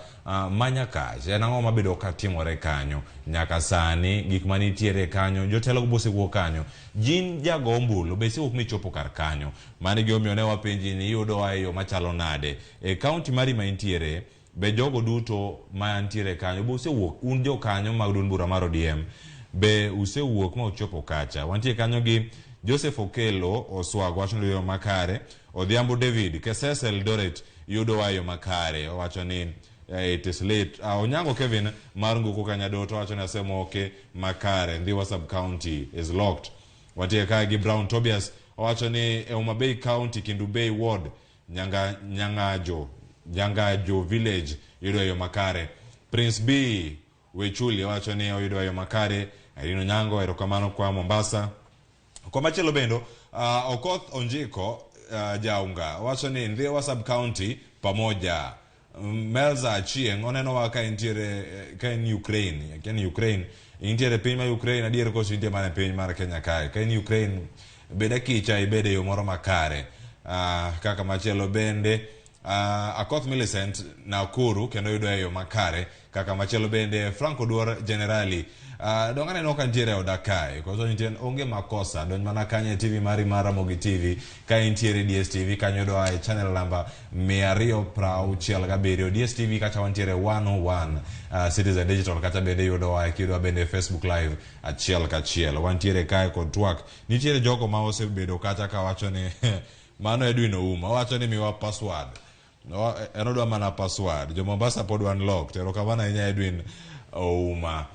ma Nyakach. En ang'o mabedo ka timore kanyo nyaka sani gik manitiere kanyo jotelo go bosewuok kanyo jin jago ombulu be isewuok michopo kar kanyo mano e gimomiyo ne wapenji ni iyudowa e yo machalo nade e county mari ma intiere be jogo duto mantiere kanyo be usewuok un jokanyo mag duond bura mar ODM be usewuok ma uchopo kacha wantie kanyo gi Joseph Okello Oswago wacho ni yo makare Odhiambo David Kesese Eldoret yudowa e yo makare owacho ni it is late. Onyango Kevin mar Nguku Kanyadoto wacho ni asemoke makare Ndhiwa sub county is locked. Wantie kae gi Brown Tobias owacho ni e Homa Bay County Kendu Bay Ward Nyanga, Nyangajo, Nyangajo Village yudo e yo makare. Prince B Wechuli owacho ni oyudo e yo makare. Irene Onyango erokamano kwa Mombasa. Komachielo bendo Okoth Onjiko Jaunga owacho ni Ndhiwa sub county pamoja. Melza Achieng' onenowa ka entiere ka en Ukraine, ka en Ukraine, intiere piny ma Ukraine adier koso intie mana e piny mar Kenya kae. Ka in Ukraine bed akicha ibed e yo moro makare. Kaka machielo bende Akoth Millicent Nakuru kendo yudo e yo makare. Kaka machielo bende Frank Oduor Generali dong aneno ka nitiere e oda kae koso nitie onge makosa donj mana kanyo e TV mari mar Ramogi TV ka intiere DSTV kanyo yudowa e channel namba 267 DSTV kacha wantiere 101 Citizen Digital kacha bende yudowa kiyudowa bende e Facebook Live achiel kachiel wantiere kae kod twak nitiere jogo ma osebedo kacha kawacho ni mano Edwin Ouma owacho ni miwa password No, en odwa mana password. Jo Mombasa pod wan locked. Erokamano ahinya Edwin Ouma.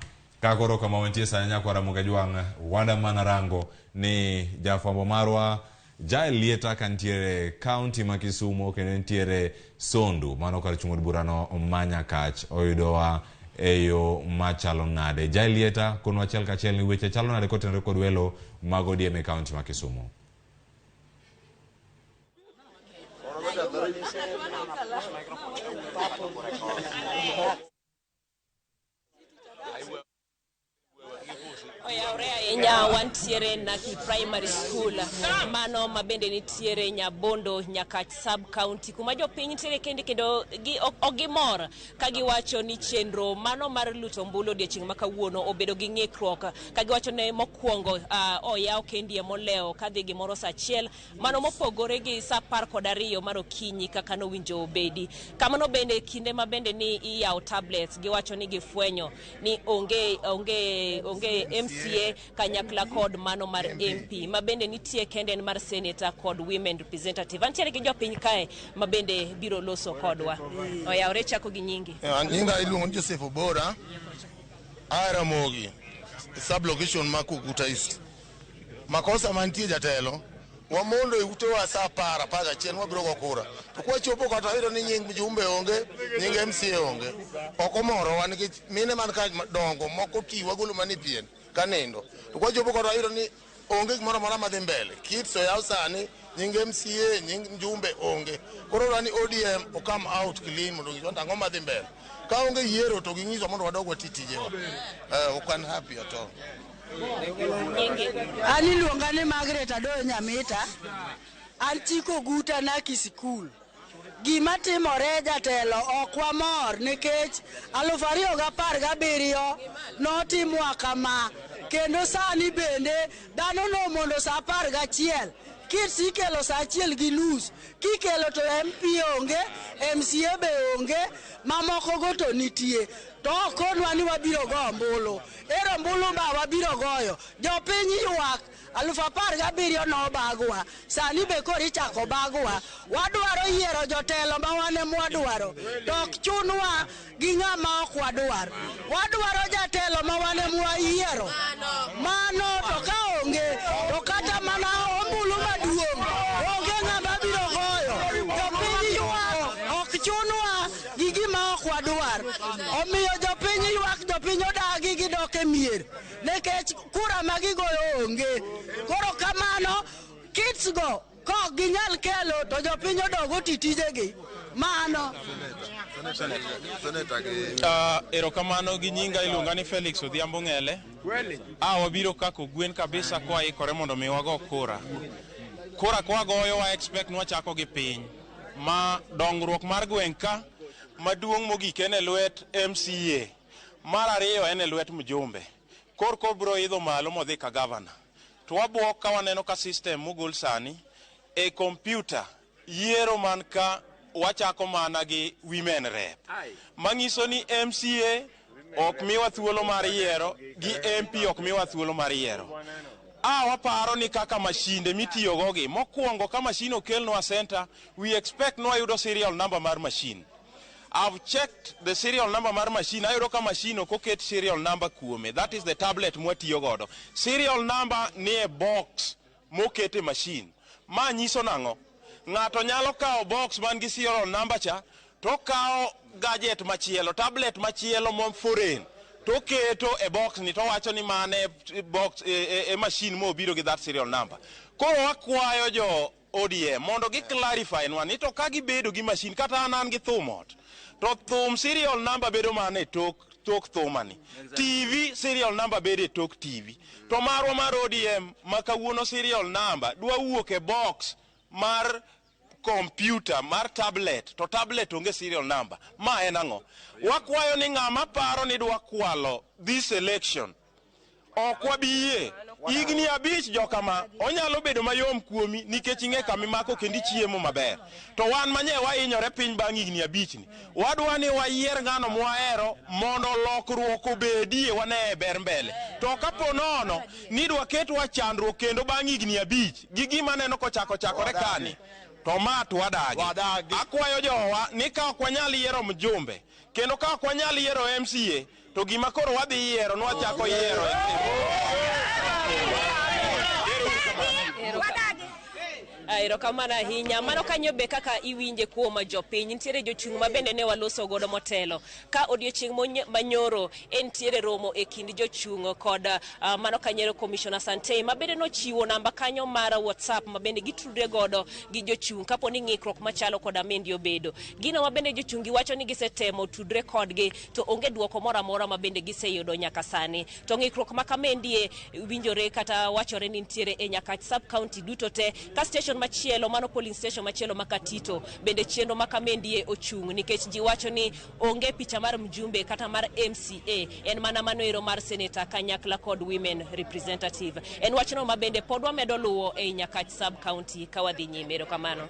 Ka koro kama wantie sani nyakwar Ramogi Ajwang' wada mana rango ni jafwambo marwa Jael Lieta ka nitiere county ma Kisumo kendo nitiere Sondu mano kar chung' od burano ma Nyakach oyudowa e yo machalo nade. Jael Lieta konwa achiel kachiel ni weche chalo nade kotenore kod welo mag ODM e county ma Kisumo. Oyawre ahinya wantiere Naki Primary School mano mabende nitiere Nyabondo Nyakach sub county kuma jopiny nitiere kende kendo ok gimor ka giwacho ni chenro mano mar luto ombulu odiochieng' ma kawuono obedo gi ng'ikruok ka giwacho ni mokwongo oyaw kendi molewo kadhi gimoro saa achiel mano mopogore gi saa 12 mar okinyi kaka nowinjo obedi. Kamano bende kinde ma bende ni iyawo tablets giwacho ni gifwenyo ni onge onge onge MCA kanyakla kod mano mar MP ma bende nitie kende en mar senator kod women representative. Antiere gi jopiny kae ma bende biro loso kodwa. Oyawre chako gi nyingi. Nyinga iluongo ni Joseph Obora, aa Ramogi, sub location ma Kukuta East. Makosa mantie jatelo, wamondo e utewa saa 10, 11 wabiro go kura. To kwachopo kata wayudo ni nying mjumbe onge, nying MCA onge. Ok omorowa nikech mine man ka dongo moko ti wagolo mana e pien ka nindo. To kwachopo kata wayudo ni onge gimoro amora madhi mbele. Kits oyaw sani, nying MCA, nying mjumbe onge. Koro wadwa ni ODM o come out clean mondo onyiswa ni ang'o madhi mbele. Ka onge yiero to ging'iswa mondo wadog wati tijewa. Ok an happy at all. An iluonga ni Margaret Adoyo Nyamita. An Chiko Guta Naki Sikul. Gima timore jatelo ok wamor nikech 2017 notimwa kama kendo sani bende dhano nomondo saa 11 kits ikelo saa 1:30 kikelo to MP onge, MCA be onge, mamoko go to nitie. To okonwa ni wabiro go ombulu. Ero ombulu ba wabiro goyo. Jopiny ywak 17,000 nobagwa. Sani be koro ichako bagwa. Wadwaro yiero jotelo ma wan ema wadwaro. To ok chunwa gi ng'ama ok wadwar. Wadwaro jatelo ma wan ema wayiero. Mano to ka onge to kata mana ombulu maduong' onge ng'ama biro goyo. Jopiny ywak ok chunwa gi gima ok wadwar. Omiyo jopiny ywak, jopiny odagi gidok e mier nikech kura ma gigoyo onge. Koro kamano kits go Kok ginyal kelo to jopiny odog oti tijegi. Mano. Erokamano gi nyinga iluonga ni Felix Odhiambo Ng'ele. Wabiro kako gwen kabisa kwaikore mondo mi wago kura. Kura kwagoyo wa expect ni wachako gi piny. Ma dongruok mar gweng' ka maduong' mogik en e lwet MCA. Mar ariyo en e lwet mjumbe. Korka obiro idho malo modhi ka gavana. To wabuok ka waneno ka system mogol sani e kompyuta yiero man ka wachako mana gi women rep. Manyiso ni MCA ok miwa thuolo mar yiero gi MP ok miwa thuolo mar yiero. Waparo ni kaka mashinde mitiyogo gi mokwongo ka machine okelnwa center we expect nwayudo serial number mar machine. I've checked the serial number mar machine ayudo ka machine ok oket serial number kuome that is the tablet mwatiyo godo. Serial number ni e box mokete machine. Ma nyiso nang'o? Ng'ato nyalo kawo box man gi serial number cha to okawo gadget machielo, tablet machielo mo foreign to keto e box ni to wacho ni mane e box e machine mobiro gi that serial number. Koro wakwayo jo ODM mondo gi clarify nwa ni to ka gibedo gi machine kata an gi thum ot to thum serial number bedo mana e tok thumani. TV serial number bedo e tok TV. To marwa mar ODM ma kawuono serial number dwa wuok e box mar computer mar tablet to tablet onge serial number. Ma en ang'o? Wakwayo ni ng'ama paro ni dwa kwalo this election ok wabi yie. Higni 5 jokama onyalo bedo mayom kuomi nikech ing'e kama imako kendo ichiemo maber. To wan manye wahinyore piny bang' higni 5 ni. Wadwa ni wayier ng'ano mwahero mondo lokruok obedie wane ber mbele. To kapo nono ni dwa ketwa chandruok kendo bang' higni 5 gi gima neno kochako chakore kani to ma to wadagi. Akwayo jowa ni ka ok wanyal yiero mjumbe kendo ka ok wanyal yiero MCA to gima koro wadhi yiero nwachako yiero. Erokamano ahinya. Mano kanyo be kaka iwinje kuom jopiny. Nitiere jochung' ma bende ne waloso godo motelo. Ka odiochieng' manyoro entiere romo e kind jochung' kod mano kanyo Commissioner Sante ma bende nochiwo namba kanyo mar WhatsApp ma bende gitudre godo gi jochung' kapo ni ng'ikruok machalo koda mendi obedo. Gino ma bende jochung' giwacho ni gisetemo tudre kodgi to onge duoko moro amora ma bende giseyudo nyaka sani. To ng'ikruok ma kamendie winjore kata wachore ni nitiere e Nyakach sub county duto te ka station machielo mano polling station machielo ma Katito bende chenro ma kamendie ochung' nikech ji wacho ni onge picha mar mjumbe kata mar MCA en mana mano ero mar senator kanyakla kod women representative. En wachno ma bende pod wamedo luwo ei Nyakach sub county ka wadhi nyime. Erokamano.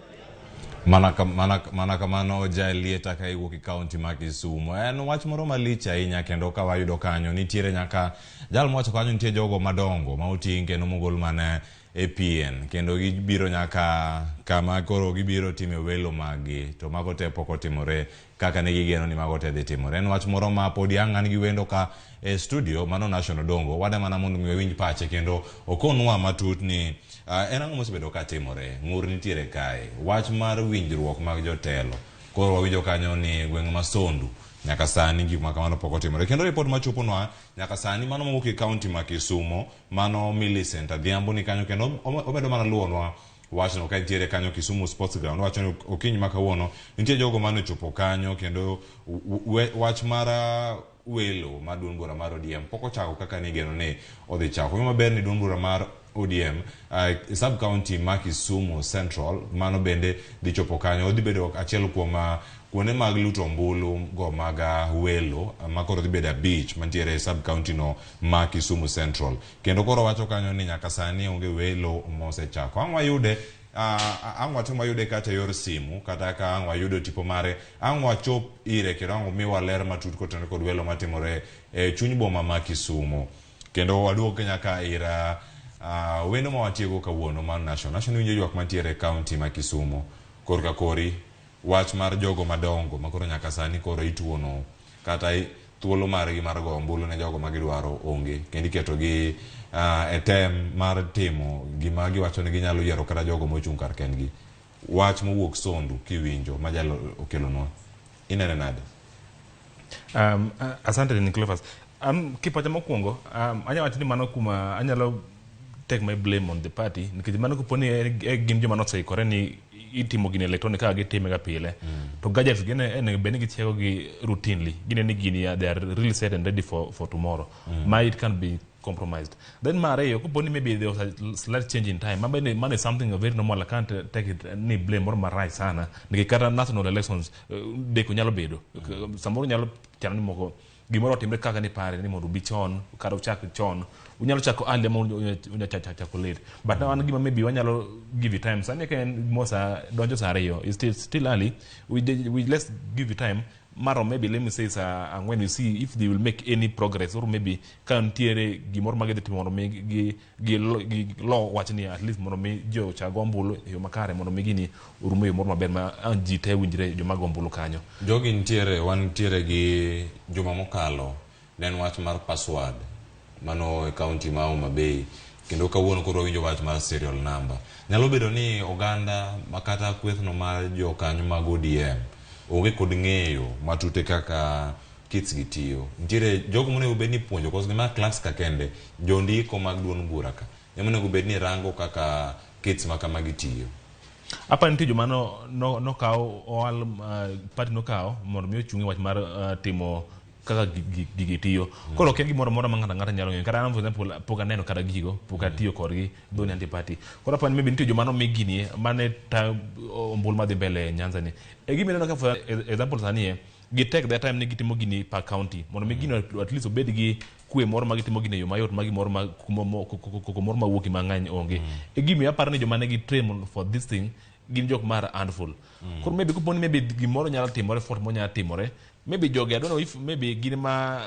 Mana kamano Jalieta ka iwuok e county ma Kisumu. En wach moro malich ahinya kendo ka wayudo kanyo nitiere nyaka jal mowacho kanyo nitie jogo madongo ma oting' kendo mogol mana e pien kendo gibiro nyaka kama koro gibiro time welo maggi to mago te pok otimore kaka ne gigeno ni mago te dhi timore. En wach moro ma podi ang' an gi wendo ka e studio mano National Dongo wada mana mondo mi wawinj pache kendo okonwa matut ni en ang'o mosebedo ka timore. Ng'ur nitiere kae wach mar winjruok mag jotelo koro wawinjo kanyo ni gweng' ma Sondu nyaka sani gik ma kamano pok otimore kendo ripot machoponwa nyaka sani mano mowuok e county ma Kisumo mano Millicent Adhiambo ni kanyo kendo omedo mana luwonwa wachno ka nitiere kanyo Kisumu Sports Ground wacho ni okinyi ma kawuono nitie jogo mane ochopo kanyo kendo wach mar welo mar duond bura mar ODM pok ochako kaka nigeno ni odhi chako. Gima maber ni duond bura mar ODM sub county ma Kisumu Central mano bende dhi chopo kanyo odhi bedo achiel kuom kuonde mag luto ombulu go mag welo ma koro dhi bedo 5 mantiere e sub county no ma Kisumu Central kendo koro wacho kanyo ni nyaka sani onge welo mosechako. Ang' wayude ang' watim wayude kata yor simu kata ka ang' wayudo tipo mare ang' wachop ire kendo ang' omiwa ler matut kotenore kod welo matimore e chuny boma ma Kisumu. Kendo waduok nyaka ir wendo ma watiego kawuono mar National. National winjo ywak mantiere e county ma Kisumu korka kori wach mar jogo madongo ma koro nyaka sani koro ituono kata thuolo margi mar goyo ombulu ne jogo ma gidwaro onge kendo iketogi e tem mar timo gima giwacho ni ginyalo yiero kata jogo mochung' kar kendgi. Wach mowuok Sondu kiwinjo ma jalo okelonwa inene nade? Asante ni Cleophas. Kipacha mokwongo anyalo wacho ni mano kuma anyalo take my blame on the party nikech mano kopo ni gin joma noseikore ni itimo gini electronic kaka gitime ga pile, to gadgets gin onego bed ni gicheko gi routinely, gine ni gini they are really set and ready for tomorrow ma it can be compromised. Then mar ariyo, kopo ni maybe there was a slight change in time, mabende mano is something very normal. I can't take it ni blame moro marach sana nikech kata national elections deko nyalo bedo samoro, nyalo chano ni moko gimoro otimre kaka ni pare ni mondo ubi chon kata uchak chon, unyalo chako early ama unyalo chako late. But now an gima maybe wanyalo give you time sani ka en mosa donjo saa 2 is still early. We let's give you time maro maybe, let me say, saa 4, you see if they will make any progress or maybe ka nitiere gimoro ma gidhi timo mondo mi gi lo wach ni at least mondo mi jo ochak go ombulu e yo makare, mondo mi gini orum e yo moro maber ma ang' ji te winjre joma go ombulu kanyo. Jogi nitiere, wan nitiere gi juma mokalo ne en wach mar password mano e kaunti ma Homa Bay, kendo kawuono koro wawinjo wach mar serial number. Nyalo bedo ni oganda makata kwethno mar jokanyo mag ODM onge kod ng'eyo matute kaka kits gi tiyo. Nitiere jogo monego bed ni puonjo cause gima clerks ka kende, jondiko mag duond bura ka ema onego bed ni rango kaka kits ma kamagi tiyo. Apa nitie joma no nokaw oal party nokawo mondo mi ochung' e wach mar timo kaka gigi tiyo. Koro ok en gimoro amora ma ng'ato ang'ata nyalo ng'eyo. Kata an, for example, pok aneno kata gigo, pok atiyo kodgi, dho ni anti party. Koro apani maybe nitie joma nomi gini mane tayo ombulu madhi mbele e Nyanza ni. E gima ineno ka, for example, sani e gi take their time ni gitimo gini per county mondo mi gino at least obed gi kwe moro ma gitimo gini e yo mayot ma gimoro ma koko moro mawuok mang'eny onge. E gimiyo aparo ni joma negi train for this thing gin jok mar handful. Koro maybe kopo ni maybe gimoro nyalo timore, fault moro nyalo timore, maybe jogi, I don't know if maybe gin ma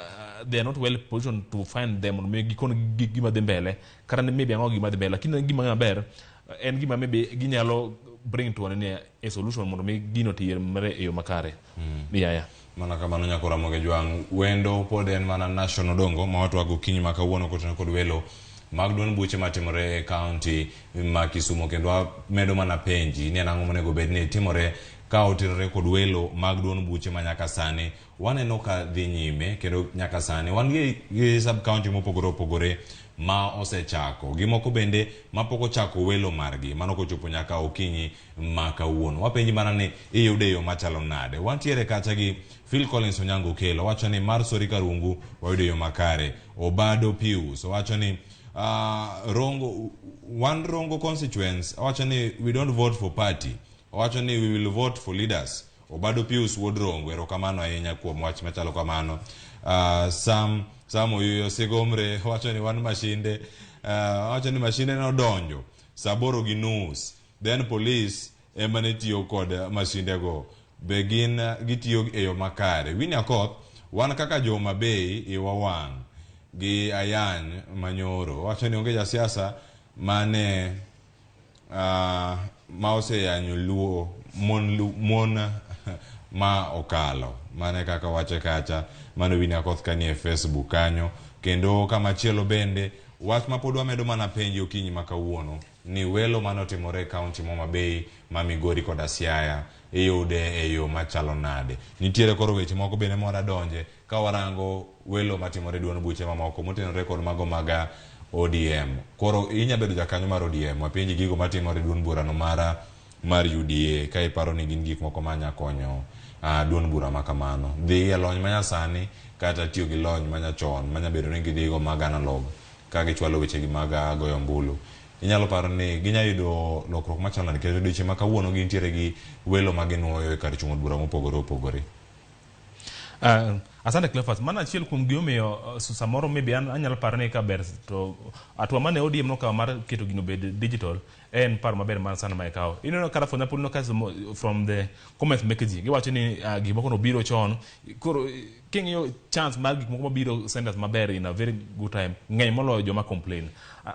they are not well positioned to find them mondo mi gikon gima dhi mbele kata ni maybe ang'o gima dhi mbele, lakini gima maber en gima maybe ginyalo bring to ni a solution mondo mi gino timre e yo makare. Yeah. Mana kamano, nyako Ramogi Jwang' wendo pod en mana National Odongo ma watwago okinyi ma kawuono kotenore kod welo mag duond buche matimore e kaunti ma Kisumu, kendo wamedo mana penji ni en ang'o monego bed ni timore ka otenore kod welo mag duond buche ma nyaka sani waneno ka dhi nyime, kendo nyaka sani wan gi sub county mopogore opogore ma osechako gi moko bende mapok ochako welo margi. Mano kochopo nyaka okinyi ma kawuono, wapenji mana ni iyude e yo machalo nade. Wantiere kacha gi Phil Collins Onyango Okelo, wacho ni mar Sori Karungu wayudo e yo makare. Obado Pius owacho ni Rongo one Rongo constituents, owacho ni we don't vote for party, owacho ni we will vote for leaders. Obado Pius wuod Rongo, erokamano ahinya kuom wach machalo kamano. Sam Oyuyo Sigomre wacho ni wan mashinde, wacho ni mashinde nodonjo saa 8:30, then police ema ne tiyo kod mashinde go, be gin gitiyo e yo makare? Winnie Akoth, wan kaka jo Homa Bay iwa wang' gi ayany manyoro, wacho ni onge jasiasa mane ma oseyanyo luo mon, mon ma okalo. Mane kaka wache kacha, mano Winnie Akoth kanie Facebook kanyo. Kendo kamachielo bende wach ma pod wamedo mana penjo okinyi ma kawuono ni welo manotimore e kaunti ma Homa Bay, ma Migori koda Siaya iyude e yo machalo nade. Nitiere koro weche moko bende ma donje ka warango welo matimore e duond buche mamoko motenore kod mago mag ODM. Koro inya bedo jakanyo mar ODM, wapenji gigo matimore e duond burano mar UDA ka iparo ni gin gik moko manya konyo duond bura ma kamano dhi e lony manyasani kata tiyo gi lony manyachon manya bedo ni gidhigo mag analog ka gichwalo wechegi mag goyo ombulu. Inyalo paro ni ginya yudo lokruok machalo nade nikech odiochieng' ma kawuono gintiere gi welo ma ginuoyo e kar chung' od bura mopogore opogore? Asante Cleophas, mano achiel kuom gimomiyo samoro maybe an anyalo paro ni ka ber to hatua mane ODM nokawo mar keto gino obed digital en paro maber mar sana ma ikawo. Ineno kata, for example, ineno ka from the comments meke ji giwacho ni gik moko nobiro chon, koro king'iyo chance mar gik moko mabiro centers maber in a very good time ng'eny moloyo joma complain.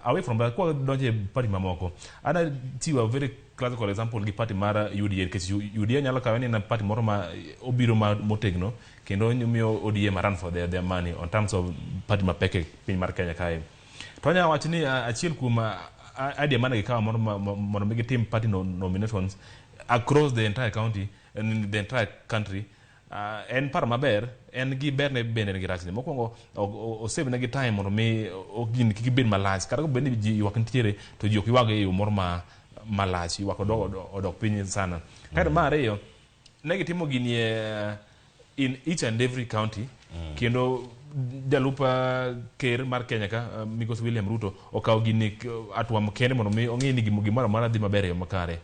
Away from that, kwa donjo e party mamoko, ana chiwo a very classical example gi party mar UDA, nikech UDA nyalo kawe ni en party moro ma obiro ma motegno kendo miyo ODM a run for their money on terms of party mapek e piny mar Kenya kae. To anyalo wacho ni achiel kuom idea mane gikawo mondo mi gitim party nominations across the entire county and the entire country. En paro maber, en gi berne bende en gi rachne. Mokwongo osave negi time mondo mi ok gini kik bed malach. Kata kobed ni ji ywak nitiere to ji ok ywag e yo moro ma malach, ywak odok piny sana. Kaeto mar ariyo, ne gitimo gini in each and every county kendo jalup ker mar Kenya ka Migosi William Ruto okawo gini hatua kende mondo mi ong'i ni gimoro amora dhi maber e yo makare.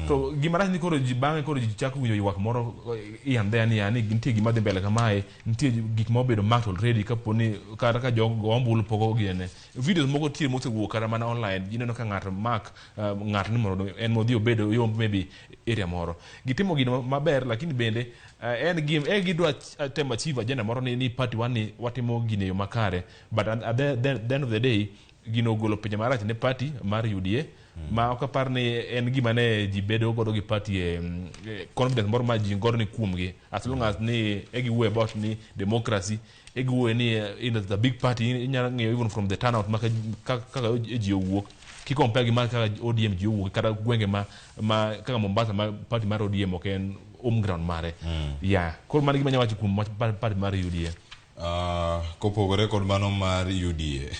To gima rach ni koro ji bang'e koro ji chako winjo ywak moro here and there niya ni nitie gima dhi mbele kamae, nitie gik ma obedo marked already kapo ni kata ka jogo ombulu pok oginene. Videos moko tie mosewuok kata mana online, ji neno ka ng'ato mark ng'ato ni mondo en modhi obed oyomb maybe area moro. Gitimo gino maber lakini bende en gim e gidwa temo achieve agenda moro ni party wan ni watimo gini e yo makare, but at the end of the day gino ogolo picha marach ne party mar UDA ma ok apar ni en gima ne ji bedo godo gi party e confidence moro ma ji godo ni kuomgi as long as ni e giwuoyo about ni democracy, e giwuoyo ni in the big party inyalo ng'iyo even from the turnout ma kaka ji owuok ki compare gi mar kaka ODM ji owuok kata gwenge ma kaka Mombasa ma party mar ODM ok en home ground mare. Yeah, koro mano gima anyalo wacho kuom wach party mar UDA. Kopogore kod mano mar UDA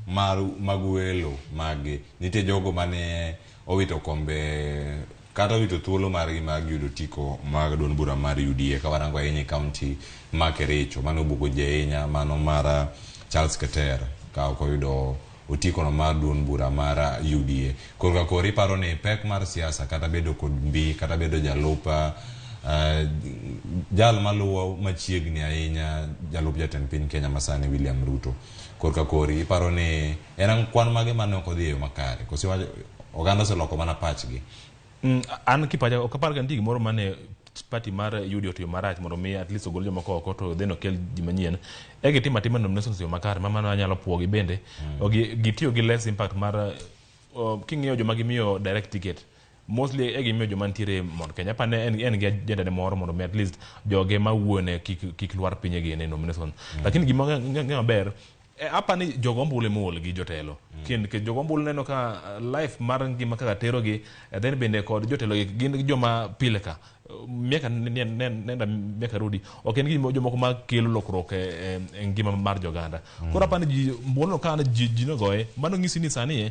mar mag welo magi nitie jogo mane owito kombe kata owito thuolo margi mag yudo otiko mag duond bura mar UDA ka warango ahinya e kaunti ma Kericho mane obuko ji ahinya mano mar Charles Keter ka ok oyudo otiko no mar duond bura mar UDA. Korka koro iparo ni pek mar siasa kata bedo kod mbi kata bedo jalup jal maluwo machiegni ahinya jalup jatend piny Kenya masani William Ruto korka kori iparo ni en kwan mage mane ok odhi e yo makare koso oganda oseloko mana pachgi? An kipacha ok apar ka nitie gimoro mane party mar UDA otiyo marach mondo mi at least ogol jomoko oko to then okel ji manyien. E gitimo atima nominations e yo makare ma mano anyalo puogi bende. Gitiyo gi less impact mar king'iyo joma gimiyo direct ticket mostly e gimiyo joma nitiere Mount Kenya. Apa ne en gi agenda ne moro mondo mi at least joge mawuone kik lwar piny again e nomination. Lakini gima ng'e maber apa ni jogo ombulu ema ool gi jotelo. Nikech jogo ombulu neno ka life mar ngima kaka terogi, then bende kod jotelo gi gin joma pile ka miaka nenda miaka rudi ok en gima jomoko ma kelo lokruok e ngima mar joganda. Koro apa ni ji mbuono ka ji nogoye mano nyisi ni sani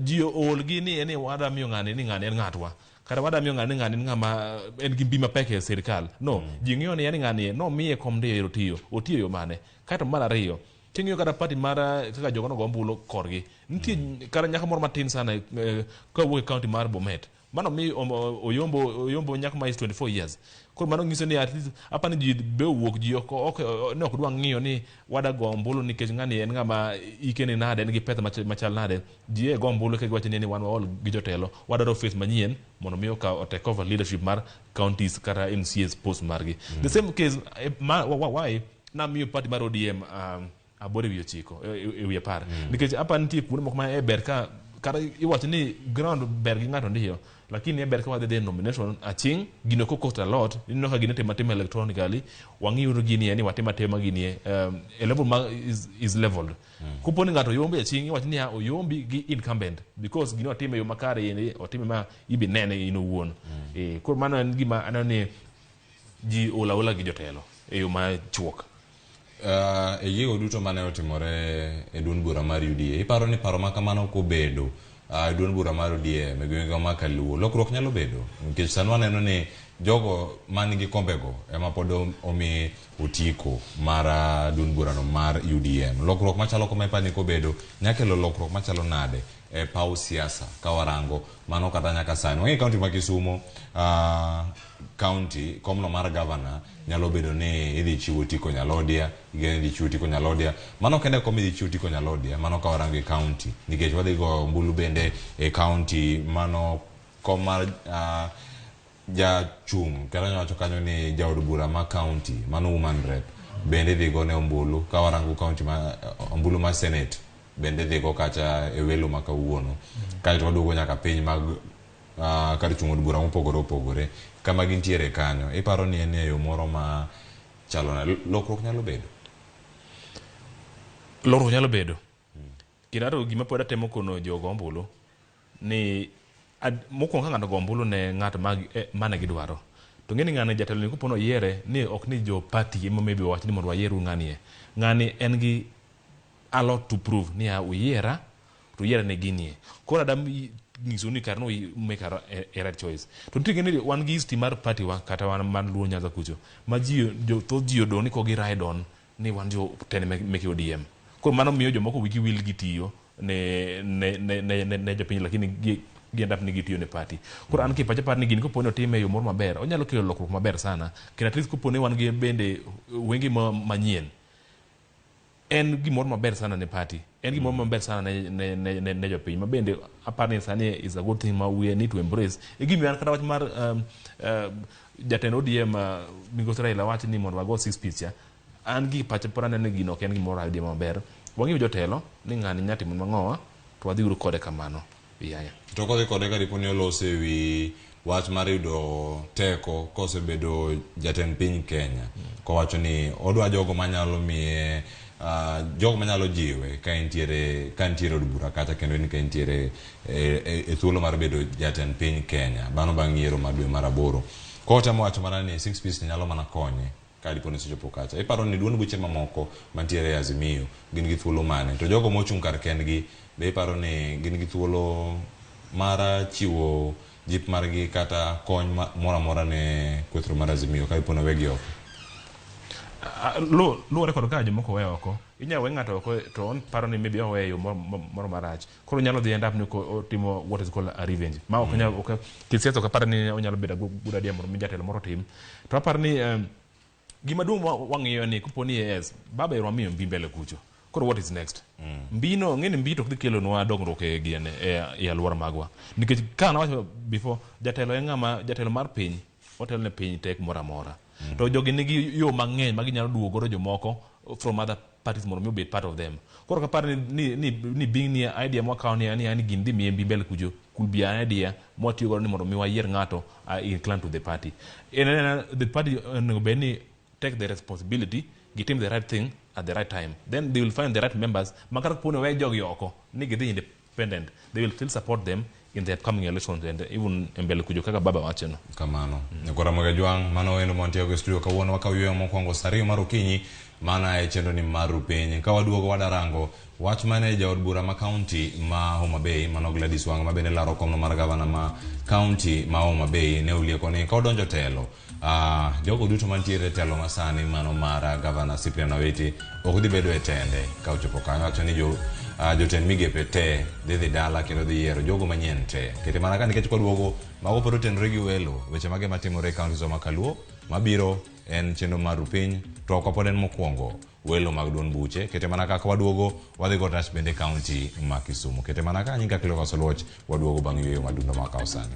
ji ool gi ni wada miyo ng'ani ni ng'ani en ng'atwa kata wada miyo ng'ani ni ng'ani en ng'ama en gi mbi mapek e sirikal no. Ji ng'iyo ni yani ng'ani nomiye kom ndiyo ero tiyo otiyo e yo mane. Kaeto mar ariyo king'iyo kata party mar kaka jogo nogo ombulu korgi nitie kata nyako moro matin sana kawuok e county mar Bomet mano mi oyombo nyako ma is 24 years. Koro mano nyiso ni at least apa ni ji be owuok ji ok ne ok dwa ng'iyo ni wada go ombulu nikech ng'ani en ng'ama ike ni nade en gi pesa machal nade. Ji e go ombulu ka giwacho ni wan waol gi jotelo wadwaro face manyien mondo mi okaw o take over leadership mar counties kata MCAs post margi. The same case why namiyo party mar ODM 8.9 e wi 10 nikech apa nitie kuonde moko ma e ber ka kata iwacho ni ground ber gi ng'ato ndiyo lakini e ber ka wadhi dhi e nomination aching' gino ko cost a lot ineno ka gino itimo atima electronically wang'iyo gini ni watimo atima gini e level ma is leveled. Kopo ni ng'ato oyombi aching' iwacho niya oyombi gi incumbent because gino otime e yo makare endi otime ma ibi nene in owuon. Koro mano en gima aneno ni ji ool aola gi jotelo e yo machuok. E yiero duto mane otimore e duond bura mar UDA, iparo ni paro ma kamano kobedo e duond bura mar ODM e gwenge ma Kaluo, lokruok nyalo bedo? Nikech sani waneno ni jogo man gi kombego ema pod omi otiko mar duond burano mar UDM. Lokruok machalo kama iparo ni kobedo nyalo kelo lokruok machalo nade e paw siasa ka warango mano kata nyaka sani? Wang'e kaunti ma Kisumo, kaunti komno mar gavana nyalo bedo ni idhi chiwo otiko Nyalodia, igeno idhi chiwo otiko Nyalodia. Mano kende kom idhi chiwo otiko Nyalodia, mano ka warango e kaunti. Nikech wadhi goyo ombulu bende e kaunti mano kom mar jachung' kata anyalo wacho kanyo ni jaod bura ma kaunti mano woman rep bende idhi gone ombulu ka warango kaunti ma ombulu mar senate bende idhi go kacha e welo ma kawuono kaeto waduogo nyaka piny mag kar chung' od bura mopogore opogore kama gintiere kanyo iparo ni en e yo moro ma chalo nade lokruok nyalo bedo? Lokruok nyalo bedo kendo gima pod atemo kono jogo ombulu ni mokwongo ka ng'ato go ombulu ne ng'at mane gidwaro To ng'eni ng'ani jatelo ni kopo noyiere ni ok ni jo party ema maybe wach ni mondo wayieru ng'ani e. Ng'ani en gi a lot to prove ni a uyiera to uyiera ne ginie. Koro adam nyiso ni kar no make a right choice. To nitie ng'eni wan gi history mar party wa kata wan man Luo Nyanza kucho ma ji jo thoth ji odong' ni kogi ride on ni wan jo tend meke ODM. Koro mano miyo jomoko wigi wil gi tiyo ne jopiny lakini gi end up ni gitiyo ne party. Koro an kipacha par ni gini kopo ni otime e yo moro maber, onyalo kelo lokruok maber sana. Kendo at least kopo ni wan gi bende wenge manyien, en gimoro maber sana ne party, en gimoro maber sana ne jopiny. Ma bende aparo ni sani is a good thing ma we need to embrace. E gimiyo an kata wach mar jatend ODM Migosi Raila wacho ni mondo wago six piece cha, an gi pacha pod aneno ni gino ok en gimoro idea maber. Wang'iyo jotelo ni ng'ani nya timo mang'owa to wadhi uru kode kamano. Yeah. To kodhi kode ka dipo ni olose wi wach mar yudo teko kosebedo jatend piny Kenya kowacho ni odwa jogo manyalo miye jogo manyalo jiwe ka entiere od bura kacha kendo en ka entiere e thuolo mar bedo jatend piny Kenya bano bang' yiero mar dwe mar aboro kotemo wacho mana ni six piece nyalo mana konye ka dipo ni osechopo kacha. Iparo ni duond buche mamoko mantiere e Azimio gin gi thuolo mane to jogo mochung' kar kendgi be iparo ni gin gi thuolo mar chiwo jip margi kata kony moro amora ne kwethro mar Azimio ka dipo ni owegi oko? Luwore kod kaka jomoko we oko. Inyalo we ng'ato oko to on paro ni maybe owe e yo moro marach. Koro nyalo dhi end up ni otimo what is called a revenge. Ma ok nyal ok kisiasa ok apar ni onyalo bedo a good idea mondo mi jatelo moro otim. To aparo ni gima duong' wang'iyo ni kopo ni yes, baba ero wamiyo mbi mbele kucho. Koro what is next? Mbi no, ng'eni mbi to ok dhi kelonwa dongruok e giene e alwora magwa. Nikech ka nawacho before, jatelo en ng'ama jatelo mar piny, otelo ne piny te kumoro amora. To jogi nigi yo mang'eny ma ginyalo duogo godo jomoko from other parties mondo mi obed part of them. Koro kapar ni being ni idea mwakawo ni gini dhi miye mbi mbele kucho could be an idea mwatiyo godo ni mondo mi wayier ng'ato inclined to the party. En the party onego bed ni take the responsibility, gitim the right thing at the right time. Then they will find the right members. Ma kata kapo ni owe jogi oko ni gidhi independent, they will still support them in the upcoming elections and even mbele kucho kaka baba wacho no. Kamano. Nyakora Moga Jwang', mano wendo mantiego e studio kawuono wakawo yueyo mokwongo sa 2 mar okinyi mana e chenro ni mar Rupiny. Ka waduogo wadarango wach mane jaod bura ma kaunti ma Homa Bay mano Gladys Wanga ma bende laro komno mar gavana ma kaunti ma Homa Bay ne olieko ni ka odonjo telo jogo duto mantiere e telo masani mano mar gavana Cyprian Awiti ok dhi bedo e tende ka ochopo kanyo wacho ni jotend migepe te dhi dala kendo dhi yiero jogo manyien te kete mana ka nikech kwaduogo mago pod otenore gi welo weche mage matimore e kaunti ma Kaluo mabiro en chenro mar Rupiny to ok pod en mokwongo welo mag duond buche kete mana kaka waduogo wadhi go tach bende kaunti ma Kisumu kete mana ka nyinga Cleophas Oluoch waduogo bang' yueyo madundo makawo sani.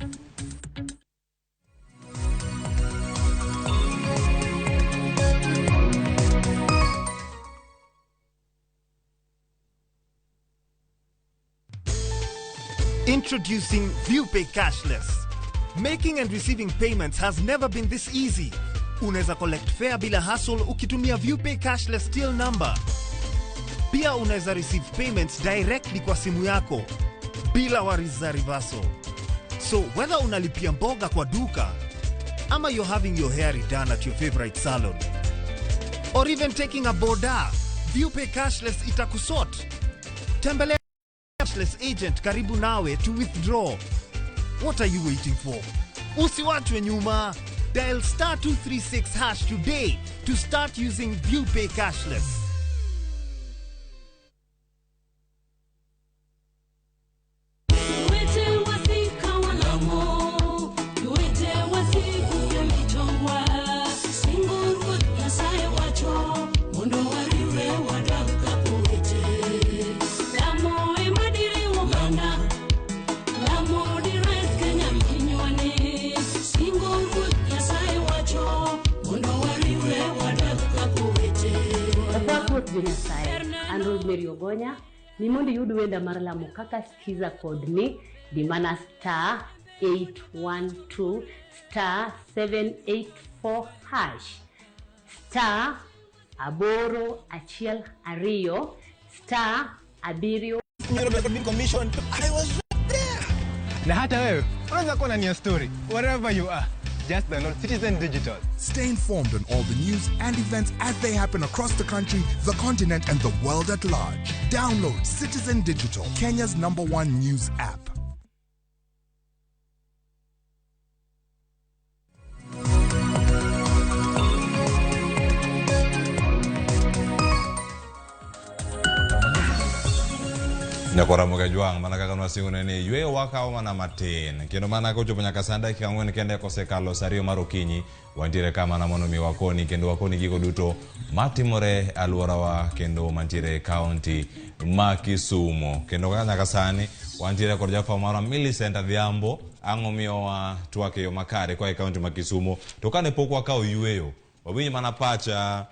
Introducing ViewPay Cashless. Making and receiving payments has never been this easy. Unaweza collect fare bila hassle ukitumia ViewPay Cashless till number. Pia unaweza receive payments directly kwa simu yako bila worries za reversal. So whether unalipia mboga kwa duka ama you're having your hair redone at your favorite salon or even taking a boda, ViewPay Cashless itakusort. Tembelea cashless agent karibu nawe to withdraw. What are you waiting for? Usiwachwe nyuma. Dial *236# today to start using ViewPay Cashless. Tuwete wasika walamo, tuwete wasiku jolitowa. Singo Ruoth Nyasaye wacho, mondo wariwre wadag kaka owete. Lamo ema diriwo oganda, lamo dires Kenya pinywani. Singo Ruoth Nyasaye wacho, mondo wariwre wadag kaka owete. Opak Ruoth jo Nyasaye. An Rosemary Ogonya. Ni mondo iyud wenda mar lamo kaka skiza kod ni di mana *812*784# *812*7. Commission. I was right there. Na hata wewe unaweza kuwa na nia story wherever you are. Just download Citizen Digital. Stay informed on all the news and events as they happen across the country, the continent, and the world at large. Download Citizen Digital, Kenya's number one news app. Nyakora Jwang' mana kaka nwasingone ni yweyo wakawo mana matin kendo mana kochopo nyaka sa dakika 4 kende kosekalo sa 2 mar okinyi wantiere ka mana mondo mi wakoni kendo wakoni gigo duto matimore e alworawa kendo mantiere e kaunti ma Kisumu. Kendo kaka nyaka sani wantiere kod jafwambo marwa Millicent Adhiambo ang' omiyowa twak e yo makare koa e kaunti ma Kisumu. To kane pok wakawo yweyo wawinj mana pacha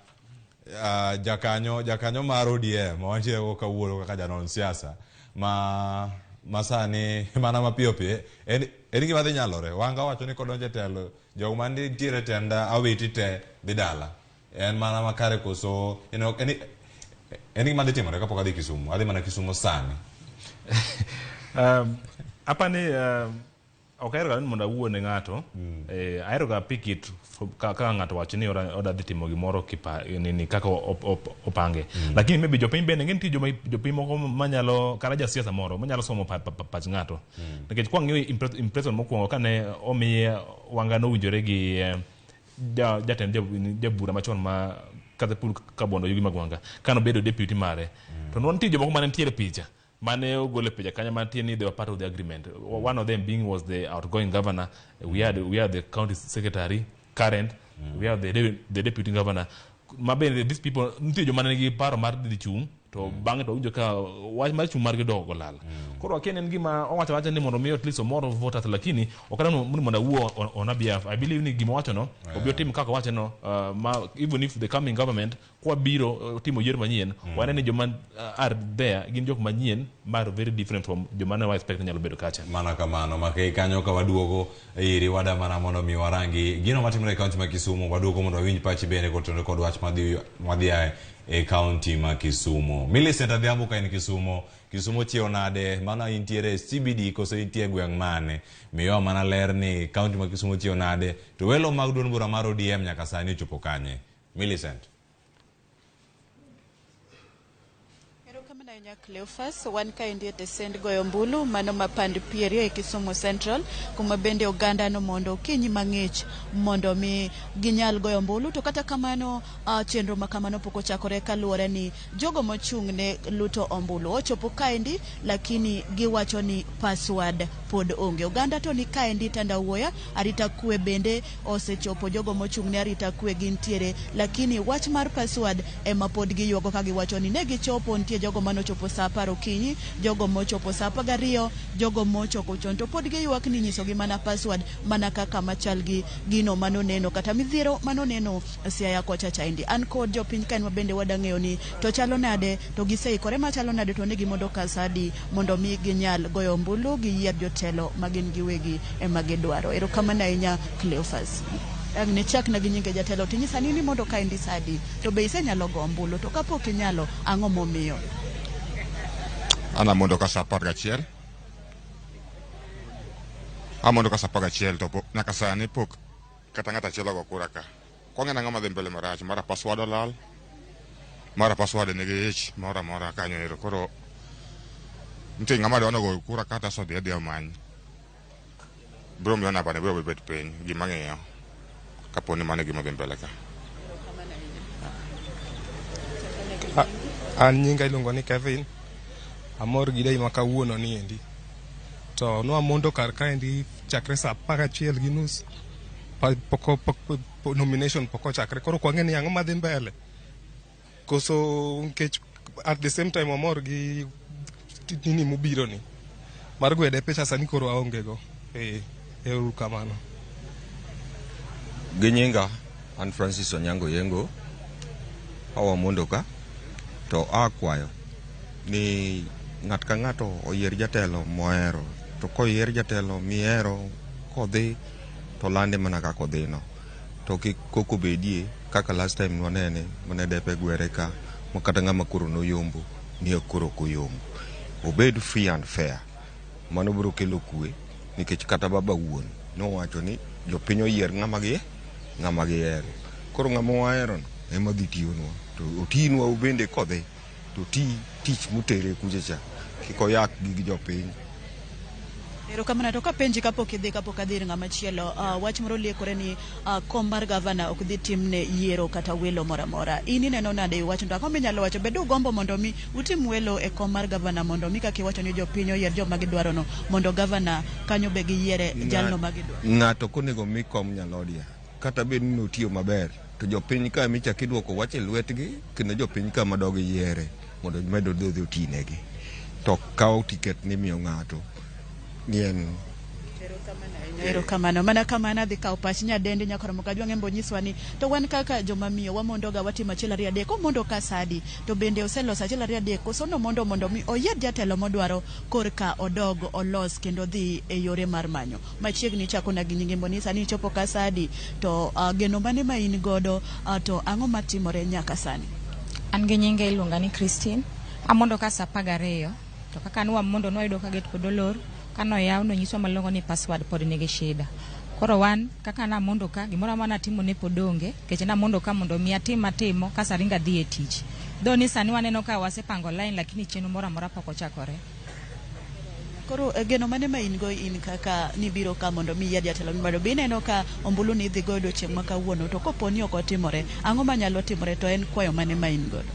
jakanyo mar ODM ma wantiere go kawuono kaka janon siasa ma masani mana mapiyo piyo en gima dhi nyalore. Wanga wacho ni kodonjo e telo jogo manitiere e tend Awiti te dhi dala. En mana makare koso en gima dhi timore kapok adhi Kisumu. Adhi mana Kisumu sani. Apani ok ahero ga ni mondo awuo ne ng'ato. Ahero ga pick it kaka ng'ato wacho ni oda dhi timo gimoro nini kaka opange. Lakini maybe jopiny bende ng'e nitie jopiny moko manyalo kata jasiasa moro manyalo somo pach ng'ato. Nikech kwang'iyo impression mokwongo kane omiye Wanga nowinjore gi jatend jabura machon ma Kasipul Kabondo Yugi Magwanga kanobedo deputy mare. To nitie jomoko mane nitiere picha mane ogol e picha kanyo mantie ni they were part of the agreement. One of them being was the outgoing governor. We had the county secretary current. We have the deputy governor. Ma bende these people nitie joma nigi paro mar dhi chung' to bang'e to winjo ka wach mar chung' margi dok olal. Koro akia ni en gima owacho awacha ni mondo mi at least omor voters, lakini ok adwa ni mondo awuo on behalf. I believe ni gima owacho no obiro timo kaka owacho no, ma even if the coming government kwa biro timo yiero manyien, waneno ni joma are there gin jok manyien mar very different from joma ne wa expect nyalo bedo kacha. Mana kamano make kanyo ka waduogo iri wada mana mondo mi warangi gino matimore e kaunti ma Kisumu, waduogo mondo wawinj pachi bende kotenore kod wach madhi e kaunti ma Kisumu. Millicent Adhiambo ka in Kisumu, Kisumu chiewo nade? Mana intiere e CBD koso intie gweng' mane? Miyowa mana ler ni kaunti ma Kisumu chiewo nade? To welo mag duond bura mar ODM nyaka sani ochopo kanye? Millicent. Cleophas, wan kaendi e tesend goyo ombulu mano ma pand pieri e Kisumu Central, kuma bende oganda no mondo okinyi mang'ich mondo mi ginyal goyo ombulu. To kata kamano chenro ma kamano pok ochakore kaluwore ni jogo mochung' ne luto ombulu ochopo kaendi, lakini giwacho ni password pod onge. Oganda to ni kaendi tandawuoya, arita kwe bende osechopo, jogo mochung' ne arita kwe gintiere, lakini wach mar password ema pod giywago ka giwacho ni ne gichopo, nitie jogo manochopo saa 10 okinyi, jogo mochopo saa 12, jogo mochopo chon to pod giywak ni nyisogi mana password mana kaka machal gi gino manoneno kata midhiero manoneno Siaya kocha chaendi. An kod jopiny kaen mabende wadang'eyo ni to chalo nade, to giseikore machalo nade, to ne gimondo kasadi mondo mi ginyal goyo ombulu giyier jotelo magin giwegi ema gidwaro. Erokamano ahinya Cleophas. Ang' ne chakna gi nyinge jatelo tinyisa ni mondo kaendi sadi, to be isenyalo go ombulu, to kapok inyalo ang'o momiyo? An amondo ka saa 11. Amondo ka saa 11 to nyaka sani pok kata ng'ato achiel ogo kura ka. Kwang'e nang'o madhi mbele marach, mara password olal, mara password nigi ich moro amora kanyo ero. Koro nitie ng'ama dwa nogo kura kata so dhi adhiya omany. Biro miyo namba ne biro bet piny, gima ng'iyo kapo ni mano e gima dhi mbele ka. An nyinga iluongo ni Kevin. Amor gi dei ma kawuono ni endi. To nwamondo kar kaendi chakre saa 11:30 pok nomination pok ochakre. Koro kwang'e ni ang'o madhi mbele. Koso nikech at the same time wamor gi nini mobiro ni. Mar gwede picha sani koro aonge go. Ero kamano. Gi nyinga an Francis Onyango Yengo. Awamondo ka to akwayo ni ng'at ka ng'ato oyier jatelo mohero, to koyier jatelo mihero kodhi to lande mana kaka odhino, to kik koko bedie kaka last time nwanene mane depe gwere ka ma kata ng'ama koro noyombo ni koro ok oyombo. Obed free and fair, mano biro kelo kwe, nikech kata baba wuon nowacho ni Jopiny oyier ng'ama gi ng'ama gihero. Koro ng'ama waherono ema dhi tiyonwa. To otinwa bende kodhi to oti tich motere kucha cha. Kik oyak gig jopiny. Erokamano to kapenji kapok idhi kapok adhi ir ng'ama chielo uh, wach moro liekore ni uh, kom mar gavana ok dhi timne yiero kata welo moro amora. In ineno nade e wachno? To ang'o minyalo wacho? Bed ugombo mondo mi utim welo e kom mar gavana mondo mi kaka iwacho ni jopiny oyier joma gidwarono mondo gavana kanyo be giyiere jalno ma gidwaro. Ng'ato ok onego mi kom nyalodia kata bed ni notiyo maber to jopiny ka michak iduoko wach e lwetgi kendo jopiny ka madog yiere mondo med odhi otinegi to kawo tiket ni imiyo ng'ato ni en Erokamano. Mana kamano adhi kawo pach nyadendi Nyakoromo Kajwang' embo nyiswa ni to wan kaka joma miyo wamondoga watimo achiel ariyo adek omondo ka sadi to bende oseloso achiel ariyo adek koso nomondo mondo mi oyier jatelo modwaro korka odog olos kendo dhi e yore mar manyo machiegni chakona gi nyinge mondo inyisa ni ichopo ka sadi to uh, geno mane ma in godo uh, to ang'o matimore nyaka sani. An gi nyinga iluonga ni Christine. Amondo ka saa 12 to kaka nwamondo nwayudo ka gate pod olor. Kanoyaw nonyiswa malong'o ni password pod nigi shida. Koro wan kaka namondo ka gimoro amora natimo ne pod onge nikech namondo ka mondo mi atim matimo kasto aring adhi e tich. Though ni sani waneno ka wasepango line lakini chenro moro amora pok ochakore. Koro eh, geno mane ma in go in kaka nibiro ka mondo mi iyier jatelo mibaro be ineno ka ombulu ni idhi go odiochieng' ma kawuono to kopo ni ok otimore ang'o manyalo timore to en kwayo mane ma in godo?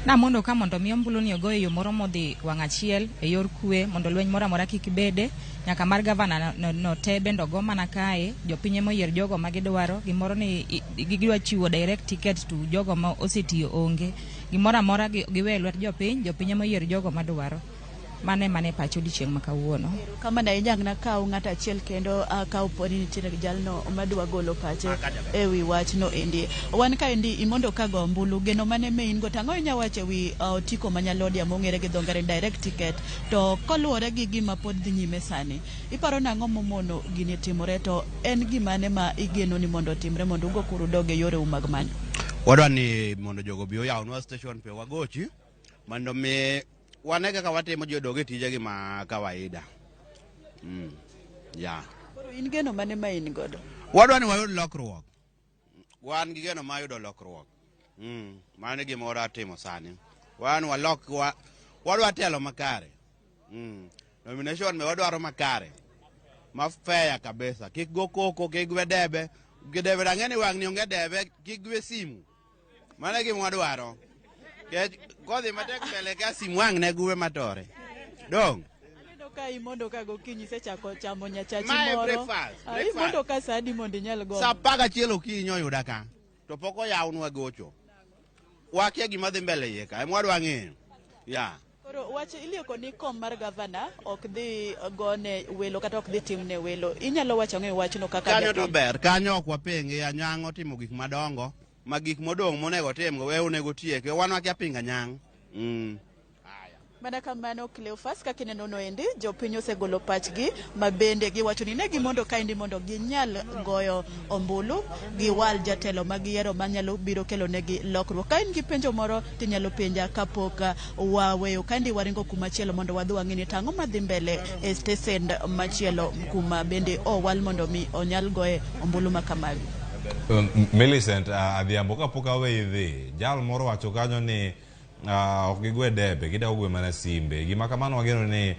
Namondo ka mondo mi ombulu ni ogo e yo moro modhi wang' achiel e yor kwe mondo lweny moro amora kik bede nyaka mar gavana no, no, no te bende ogo mana kae jopiny ema oyier jogo ma gidwaro gimoro ni gidwa chiwo direct ticket to jogo ma osetiyo onge gimoro amora giwe e lwet jopiny jopiny ema oyier jogo madwaro Mano ema ne pacha odiechieng' ma kawuono. Erokamano ahinya ang' nakaw ng'ato achiel kendo ka opo ni nitiere jalno madwa golo pache e wi wachno endi. Wan kaendi imondo ka go ombulu, geno mane ma in go to ang'o inya wacho e wi otiko ma Nyalodia mong'ere gi dho ngere ni direct ticket to koluwore gi gima pod dhi nyime sani, iparo ni ang'o momono gini timore to en gimane ma igeno ni mondo otimre mondo ugo kuru udog e yoreu mag manyo? Wadwa ni mondo jogo obi oyawnwa station piyo wagochi mondo mi wane kaka watimo ji odog e tijegi ma kawaida. Yeah. Koro in geno mane ma in godo? Wadwa ni wayud lokruok. Wan gi geno mar yudo lokruok. Mano e gima wadwa timo sani. Wan walok wa, wadwa telo makare. Nomination me wadwaro makare. Ma fair kabisa. Kik go koko, kik gwe debe. Debe dang'e ni wang'ni onge debe, kik gwe simu. Mano e gima wadwaro. Kech kodhi matek mbele ka simu wang' ne gwe matore. Dong. Aneno ka imondo ka gokinyi isechako chamo nyachachi Mae moro. breakfast, Ah, breakfast. Imondo ka saa adi mondo inyal go? Sa 11 okinyi oyuda ka. To pok oyawnwa gocho. Wakia gima dhi mbele iye ka. Ema wadwa ng'eyo. Yeah. Koro wach ilieko ni kom mar gavana ok dhi gone welo kata ok dhi timne welo. Inyalo wacho ang'o e wachno kaka Kanyo to japiny? ber. Kanyo ok wapingi. Anyang' otimo gik madongo. Ma gik modong' monego otimgo we onego otiek. Wan wakia pingo Anyang'. Mana kamano Cleophas, kaka ineno noendi, jopiny osegolo pachgi ma bende giwacho ni ne gimondo kaendi mondo ginyal goyo ombulu, giwal jatelo ma giyiero manyalo biro kelo negi lokruok. Ka in gi penjo moro tinyalo penja kapok waweyo kaendi waringo kumachielo mondo wadhi wang'e ni tang'o madhi mbele e stesend machielo kuma bende owal mondo mi onyal goye ombulu ma kamagi. Millicent Adhiambo, kapok aweyi dhi, jal moro wacho kanyo ni ok gigwe debe, gidago gwe mana simbe. Gima kamano wageno ni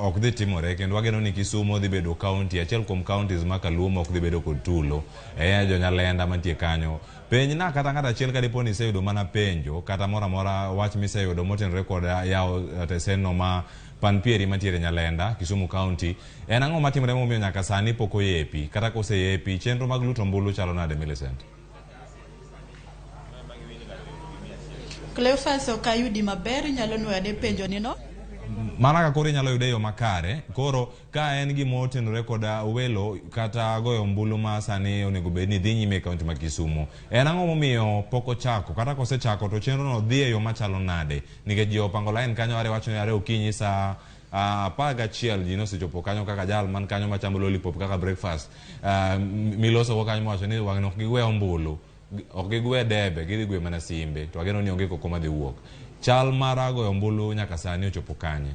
ok dhi timore kendo wageno ni Kisumo dhi bedo county, achiel kuom counties ma kaluo ma ok dhi bedo kod tulo. E jo Nyalenda mantie kanyo. Penj na kata ng'ato achiel ka dipo ni iseyudo mana penjo kata moro amora wach miseyudo motenore kod yawo tesendno ma Pan Pieri mantiere Nyalenda, Kisumu County. En ang'o matimore momiyo nyaka sani pok oyepi? Kata koseyepi, chenro mag luto ombulu chalo nade Millicent? Cleophas ok ayudi maber, inyalo nwoyo ane penjo ni no? Mana ka koro inyalo yude e yo makare, koro ka en gima otenore kod welo kata goyo ombulu ma sani onego bed ni dhi nyime e kaunti ma Kisumu, en ang'o momiyo pok ochako? Kata kosechako to chenro no dhi e yo machalo nade? Nikech ji opango line kanyo are wacho ni are okinyi saa 11 ji nosechopo kanyo kaka jal man kanyo machamo lollipop kaka breakfast miloso go kanyo mowacho ni wang'ni ok gigwe ombulu ok gigwe debe gidhi gwe mana simbe to wageno ni onge koko madhi wuok. Chal mar goyo ombulu nyaka sani ochopo kanye?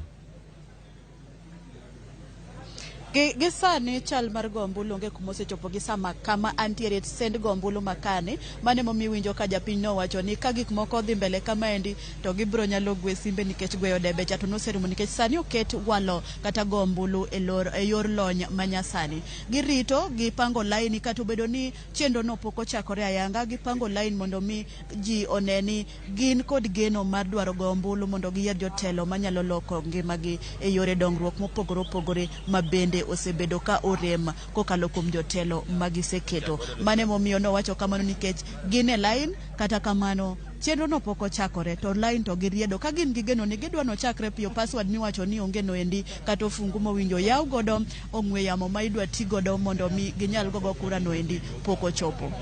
Gi sani chal mar go ombulu onge kuma osechopo gi sama kama antiere send go ombulu makani. Mano emomiyo iwinjo ka japiny nowacho ni ka gik moko odhi mbele kamaendi to gibiro nyalo gwe simbe nikech gweyo debe cha to noserumo nikech sani oket walo kata go ombulu e lor, e yor lony manyasani. Girito gipango laini kata obedo ni chenro no pok ochakore ayanga, gipango lain mondo mi ji one ni gin kod geno mar dwaro go ombulu mondo giyier jotelo manyalo loko ngimagi e yore dongruok mopogore opogore ma bende osebedo ka orem kokalo kuom jotelo ma giseketo. Mano emomiyo nowacho kamano nikech gin e lain, kata kamano chenro no pok ochakore to lain to giriedo ka gin gi geno ni gidwa nochakre piyo. Password miwacho ni onge noendi kata ofungu mowinjo yaw godo ong'we yamo ma idwa ti godo mondo mi ginyal gogo kura noendi pok ochopo.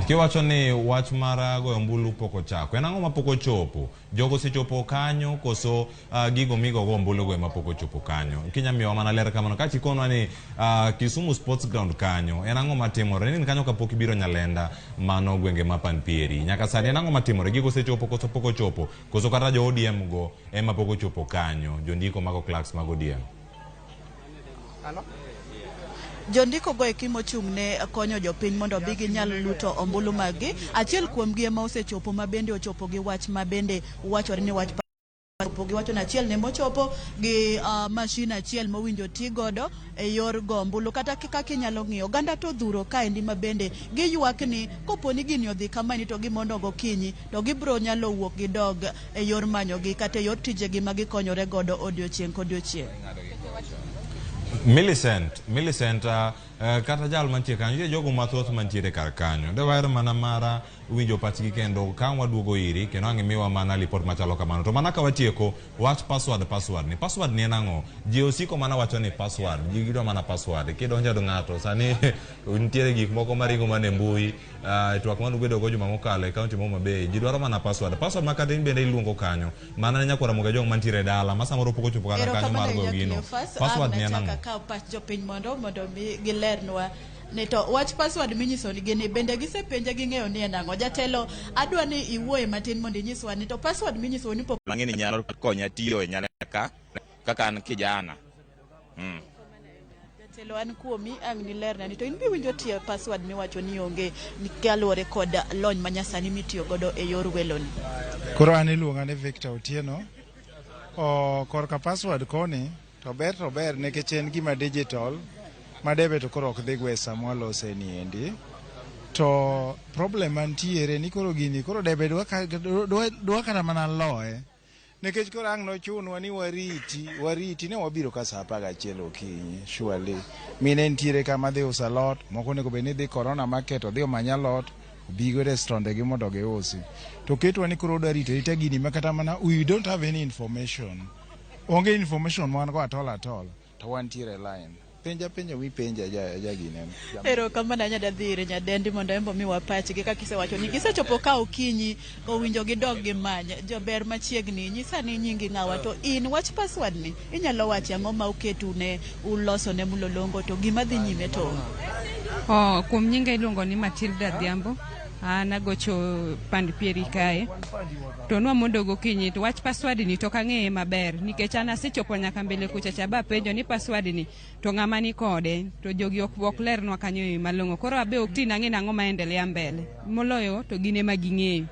Kiwacho ni wach mar goyo ombulu pok ochako, en ang'o ma pok ochopo? Jogo osechopo kanyo koso gigo migogo ombulu go ema pok ochopo kanyo? Kinya miyowa mana ler kamano. Kachi ikonwa ni Kisumu Sports Ground kanyo, en ang'o matimore? Ni kanyo kapok ibiro Nyalenda, mano gwenge ma Panpieri. Nyaka sani en ang'o matimore? Gigo osechopo koso pok ochopo? Koso kata jo ODM go ema pok ochopo kanyo? Jondiko mago clerks mag ODM. Jondiko go eki mochung' ne konyo jopiny mondo obi ginyal luto ombulu maggi. Achiel kuomgi ema osechopo ma bende ochopo gi wach ma bende wachore ni wach giwacho ni achiel ne mochopo gi mashin achiel mowinjo ti godo e yor go ombulu. Kata kaka inyalo ng'iyo oganda to odhuro kaendi ma bende giywak ni kopo ni gini odhi kamaeni to gimondo gokinyi to gibiro nyalo wuok gidog e yor manyogi kata e yor tijegi ma gikonyore godo odiochieng' kodiochieng'. Millicent, kata jal mantie kanyo, nitie jogo mathoth mantiere kar kanyo. De waher mana mara winjo pachgi kendo ka waduogo iri kendo ang' imiwa mana lipot machalo kamano. To mana ka watieko wach password ni. Password ni en ang'o? Ji osiko mana wacho ni password, ji gidwa mana password. Kidonjo od ng'ato sani nitiere gik moko maringo mana e mbui. Twak mane ubedo go juma mokalo e kaunti ma Homa Bay, ji dwaro mana password. Password ma kata in bende iluongo kanyo. Mana ne nyakwara Ramogi Ajwang' mantiere e dala ma samoro pok ochopo kata kanyo mar goyo gino. Password ni en ang'o? Akaw pach jopiny mondo mi gilernwa ni to wach password minyiso ni gini bende gisepenje ging'eyo ni en ang'o. Jatelo, adwa ni iwuoye matin mondo inyiswa ni to password minyiso ni pok Mang'eni nyalo konya tiyo e Nyalenda ka kaka an kijana. Jatelo, an kuomi ang' nilerna ni to in be iwinjo tie password miwacho ni onge kaluwore kod lony manyasani mitiyo godo e yor weloni. Koro an iluonga ni Victor Otieno. Korka password koni to ber nikech en gima digital ma debe to koro ok dhi gwe sama walose ni endi. To problem mantiere ni koro gini koro debe dwa kata mana loye. Nikech koro ang' nochunwa ni wariti ne wabiro ka saa 11 okinyi surely. Mine nitiere kama dhi uso alot, moko onego bed ni dhi Corona Market odhi omany alot, obi godo e stonde gi mondo giusi. To ketwa ni koro odwa rito arita gini ma kata mana we don't have any information. Onge information ma wan go at all to wantiere e line. Penja mipenja ja gine. Erokamano ahinya dadhi ir nyadendi mondo en be omiwa pachgi kaka isewacho ni gisechopo ka okinyi owinjo gidog gimany jober machiegni. Nyisa ni nyingi ng'awa to in wach password ni inyalo wacho ang'o ma uketu ne uloso ne mlolongo to gima dhi nyime to onge. Kuom nyinga iluongo ni Matilda Adhiambo. An agocho pand pieri kae. To nwamondo gokinyi to wach password ni to ok ang'eye maber nikech an asechopo nyaka mbele kucha cha ba penjo ni password ni to ng'ama ni kode to jogi ok lernwa kanyo e malong'o. Koro abe ok tin ang'e nang'o maendelea mbele moloyo to gin ema ging'eyo.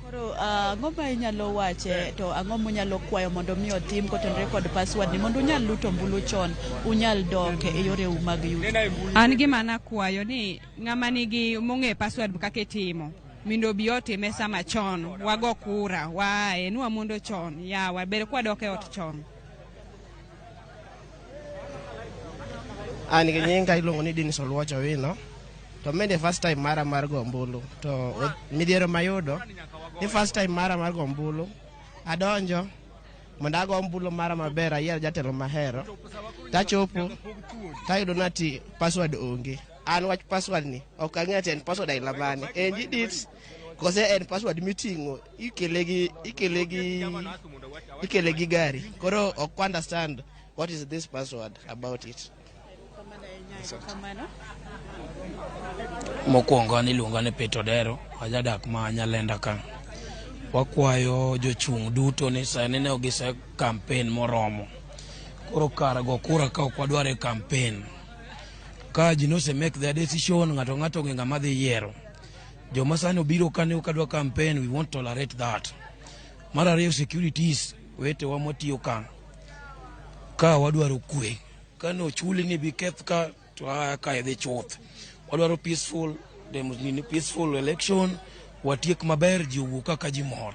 Koro ang'o ma inyalo wache to ang'o munyalo kwayo mondo mi otim kotenore kod password ni mondo unyal luto ombulu chon unyal dok e yoreu mag yuto. An gima nakwayo ni ng'ama nigi mong'e password kaka itimo mondo obi otime sama chon wago kura waaye nwa mondo chon yawa ber kwadok e ot chon. An gi nyinga iluongo ni Dennis Oluoch Owino. To mende first time mara mar go ombulu. To midhiero mayudo ni first time mara mar go ombulu adonjo mondo ago ombulu mara maber ayier jatelo mahero. Tachopo tayudo ni ati password onge. An wach password ni ok ang'eyo ati en password aila mane. En edit kose en password miting'o ikele gi gari. Koro ok understand what is this password about it. Mokwongo an iluonga ni Peter Odero, ajadak ma Nyalenda ka. Wakwayo jochung' duto ni sani ne gise campaign moromo. Koro kar go kura ka ok wadwar e campaign. Ka ji nose make their decision, ng'ato ng'ato ong'e ng'ama dhi yiero. Joma sani obiro ka ni kadwa campaign, we won't tolerate that. Mar ariyo, securities wetewa mwatiyo ka ka wadwaro kwe. Kane ochuli ni bi keth ka to aa ka idhi chuth. Wadwaro peaceful demo, nini, peaceful election, watiek maber, ji owuok kaka ji mor.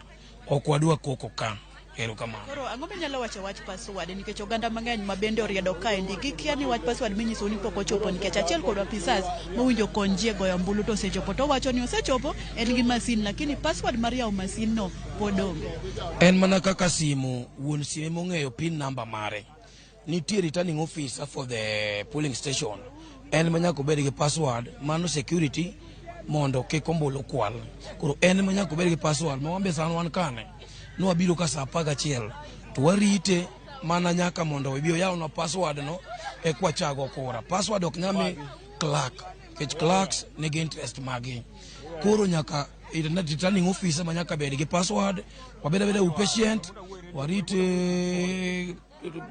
Ok wadwa koko ka. Erokamano. Koro ang'o minyalo wacho wach password nikech oganda mang'eny ma bende oriedo kaendi gikia ni wach password minyisou ni pok ochopo nikech achiel kod apisas mowinjo kony ji e goyo ombulu to osechopo to owacho ni osechopo en gi masin lakini password mar yawo masin no pod onge. En mana kaka simu, wuon simu ema ong'eyo pin number mare. Nitie returning officer for the polling station. En ma nyaka obed gi password, mano security mondo kik ombulu kwal. Koro en ma nyaka obed gi password, ma wan be sani wan kane. Nwabiro ka saa 11 to warite mana nyaka mondo obi oyawnwa password no eka wachago kura. Password ok nyal mi clerk, nikech clerks nigi interest magi. Koro nyaka returning officer ma nyaka bed gi password, wabed abeda patient, warit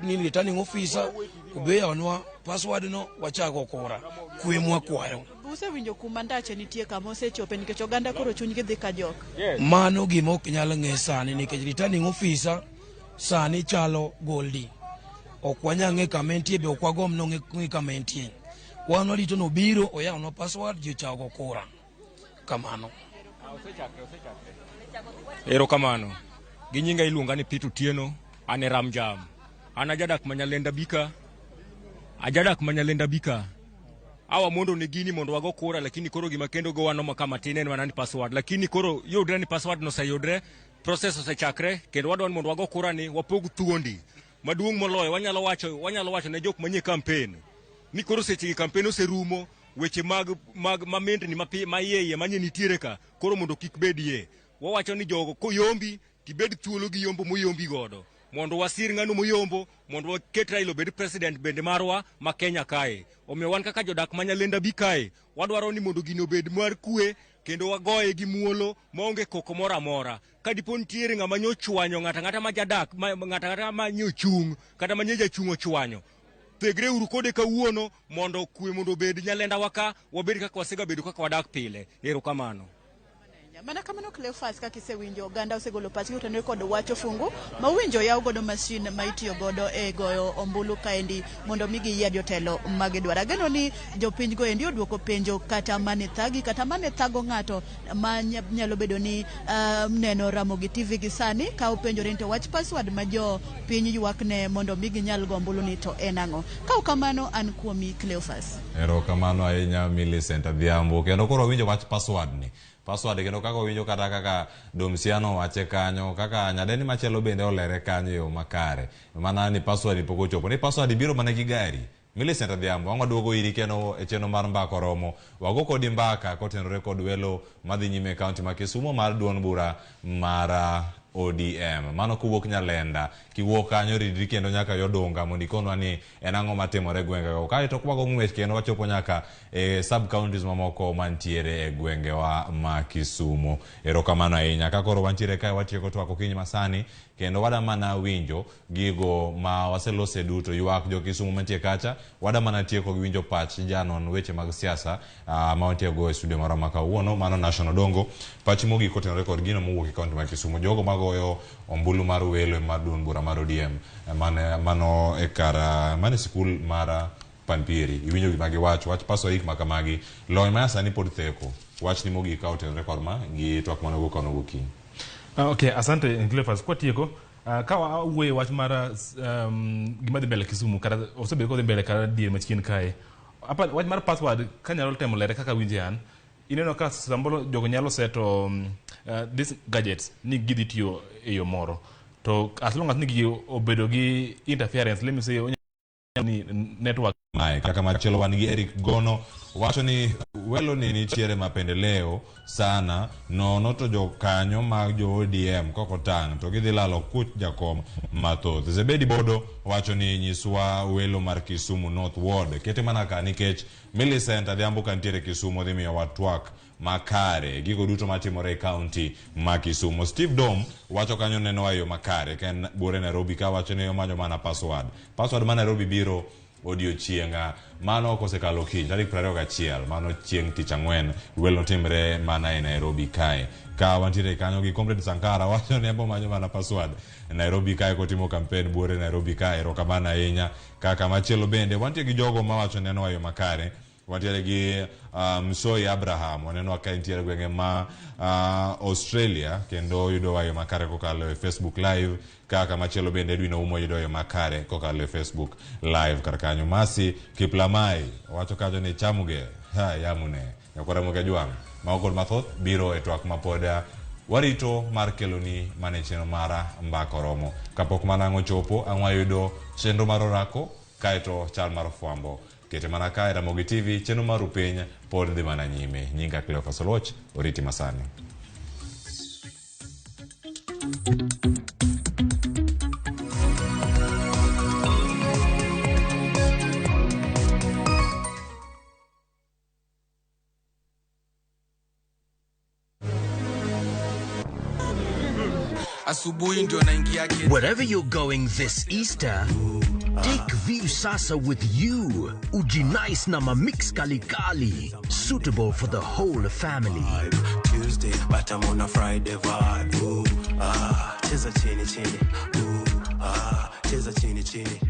ni returning officer obi oyawnwa password no wachago kura. Kwe mwakwayo. Usewinjo kuma ndache nitie kama osechope nikech oganda koro chunygi dhi ka jok. Mano gima ok nyal ng'e sani nikech returning officer sani chalo Goldie. Ok wanyal ng'e kama entie be ok wagomb ni ong'e kama entie. Wan warito ni obiro oyawnwa password ji ochago kura. Kamano. Erokamano. Gi nyinga iluonga ni Peter Otieno, an e Ramjam. An ajadak ma Nyalenda Bika. Ajadak ma Nyalenda Bika. Awa mondo ne gini mondo wago kura, lakini koro gima kendo go wanoma kama tin en mana ni password. Lakini koro yudre ni password no oseyudre, process osechakre, kendo wadwa ni mondo wago kura ni wapog thuondi. Maduong' moloyo wanyalo wacho, wanyalo wacho ne jok manie campaign ni koro seche gi campaign oserumo, weche mag mag mamindni mapi ma iye iye manye nitiere ka koro mondo kik bedie. Wawacho ni jogo koyombi tibed thuolo gi yombo moyombi godo mondo wasir ng'ano moyombo mondo waket Raila obed president bende marwa ma Kenya kae. Omiyo wan kaka jodak ma Nyalenda bi kae wadwaro ni mondo gini obed mar kwe kendo wagoye gi muolo maonge koko moro amora. Ka dipo nitiere ng'ama nyo chwanyo ng'ato ang'ata ma jadak ng'ato ang'ata ma nyo chung' kata ma nyo jachung' ochwanyo, thegre uru kode kawuono mondo kwe mondo obed Nyalenda wa ka, wabed kaka wasegabedo kaka wadak pile. Erokamano. Mana kamano Cleophas, kaka isewinjo oganda osegolo pachgi kotenore kod wach ofungu ma owinjo yaw godo masin ma itiyo godo e goyo ombulu kaendi mondo mi giyier jotelo ma gidwaro. Ageno ni jopiny go endi oduoko penjo kata mane thagi kata mane thago ng'ato ma nyalo bedo ni neno Ramogi TV gi sani ka openjore ni to wach password ma jopiny ywak ne mondo mi ginyal go ombulu ni to en ang'o. Ka ok kamano an kuomi Cleophas. Erokamano ahinya Millicent Adhiambo. Kendo koro winjo wach password ni. Password kendo kaka owinjo kata kaka Domsiano wache kanyo, kaka nyadendi machielo bende olere kanyo e yo makare. Mana ni password pok ochopo. Ni password biro mana gi gari. Millicent Adhiambo, ang' waduogo iri kendo e chenro mar mbaka oromo. Wago kodi mbaka kotenore kod welo madhi nyime e kaunti ma Kisumu mar duond bura mar ODM. Mano kowuok Nyalenda, kiwuok kanyo ridri kendo nyaka Yodunga mondo ikonwa ni en ang'o matimore e gwengego. Kae to kwago ng'wech kendo wachopo nyaka e sub counties mamoko mantiere e gwengewa ma Kisumu. Erokamano ahinya. Ka koro wantiere kae watieko twak okinyi masani kendo wada mana winjo gigo ma waselose duto, ywak jo Kisumu mantie kacha, wada mana tieko gi winjo pach janon weche mag siasa ma wantie go e studio marwa ma kawuono, mano National Dongo. Pachi mogik kotenore kod gino mowuok e kaunti ma Kisumu, jogo magoyo ombulu mar welo mar duond bura mar ODM mane mano e kar mane sikul mar Panpieri, iwinjo gima giwacho, wach paso hik ma kamagi, lony ma sani pod theko. Wachni mogik ka otenore kod ma gi twak mane owuok kawuono gokinyi. Okay, asante Cleophas. Kwatieko, ka wawuoyo wach mar gima dhi mbele Kisumu kata osebedo kodhi mbele kata diere machien kae. Apa wach mar password kanyalo temo lere kaka winje an, ineno ka samoro jogo nyalo seto these gadgets ni gidhi tiyo e yo moro. To as long as ni gigi obedo gi interference, let me say ni network Mae kaka machielo wan gi Eric Gono wacho ni welo ni nitiere mapendeleo sana nono to jokanyo mag jo ODM kok otang' to gidhi lalo kuch jakom mathoth. Zebedi Bodo wacho ni nyiswa welo mar Kisumu North Ward kete mana ka nikech Millicent Adhiambo ka nitiere Kisumu dhi miyowa twak makare gigo duto matimore e kaunti ma Kisumu. Steve Dom wacho kanyo neno e yo makare ka en buore Nairobi ka wacho ni omanyo mana password. Password ma Nairobi biro odiochieng' mano kosekalo kiny tarik 21 mano chieng' tich ang'wen welo timre mana e Nairobi kae. Ka wantiere kanyo gi Comrade Sankara wacho ni abo manyo mana password Nairobi kae kotimo campaign buore Nairobi kae. Erokamano ahinya. Kaka machielo bende wantie gi jogo mawacho neno e yo makare. Wantiere gi Msoi Abraham waneno ka entiere gwenge ma Australia kendo yudo yo makare kokalo e Facebook Live. Kaka machielo bende Edwin Oumo yudo yo makare kokalo e Facebook Live kar kanyo. Masi Kiplamai wacho kanyo ni chamuge ha yamune nyakwara Muge Jwang' mago kod mathoth biro e twak mapod warito mar keloni mane chenro mara Mbaka Oromo. Kapok mana ang' ochopo ang' wayudo chenro mar orako kaeto chal mar fwambo kete mana kae Ramogi TV chenro mar upiny pod dhi mana nyime. Nyinga Cleophas Oluoch, oriti masani. Asubuhi ndio naingia. Wherever you're going this Easter, take Viusasa with you. Ujinice na mamix kalikali, suitable for the whole family. Tuesday, but I'm on a Friday vibe. Ooh, ah, cheza chini chini. Ooh, ah, cheza chini chini.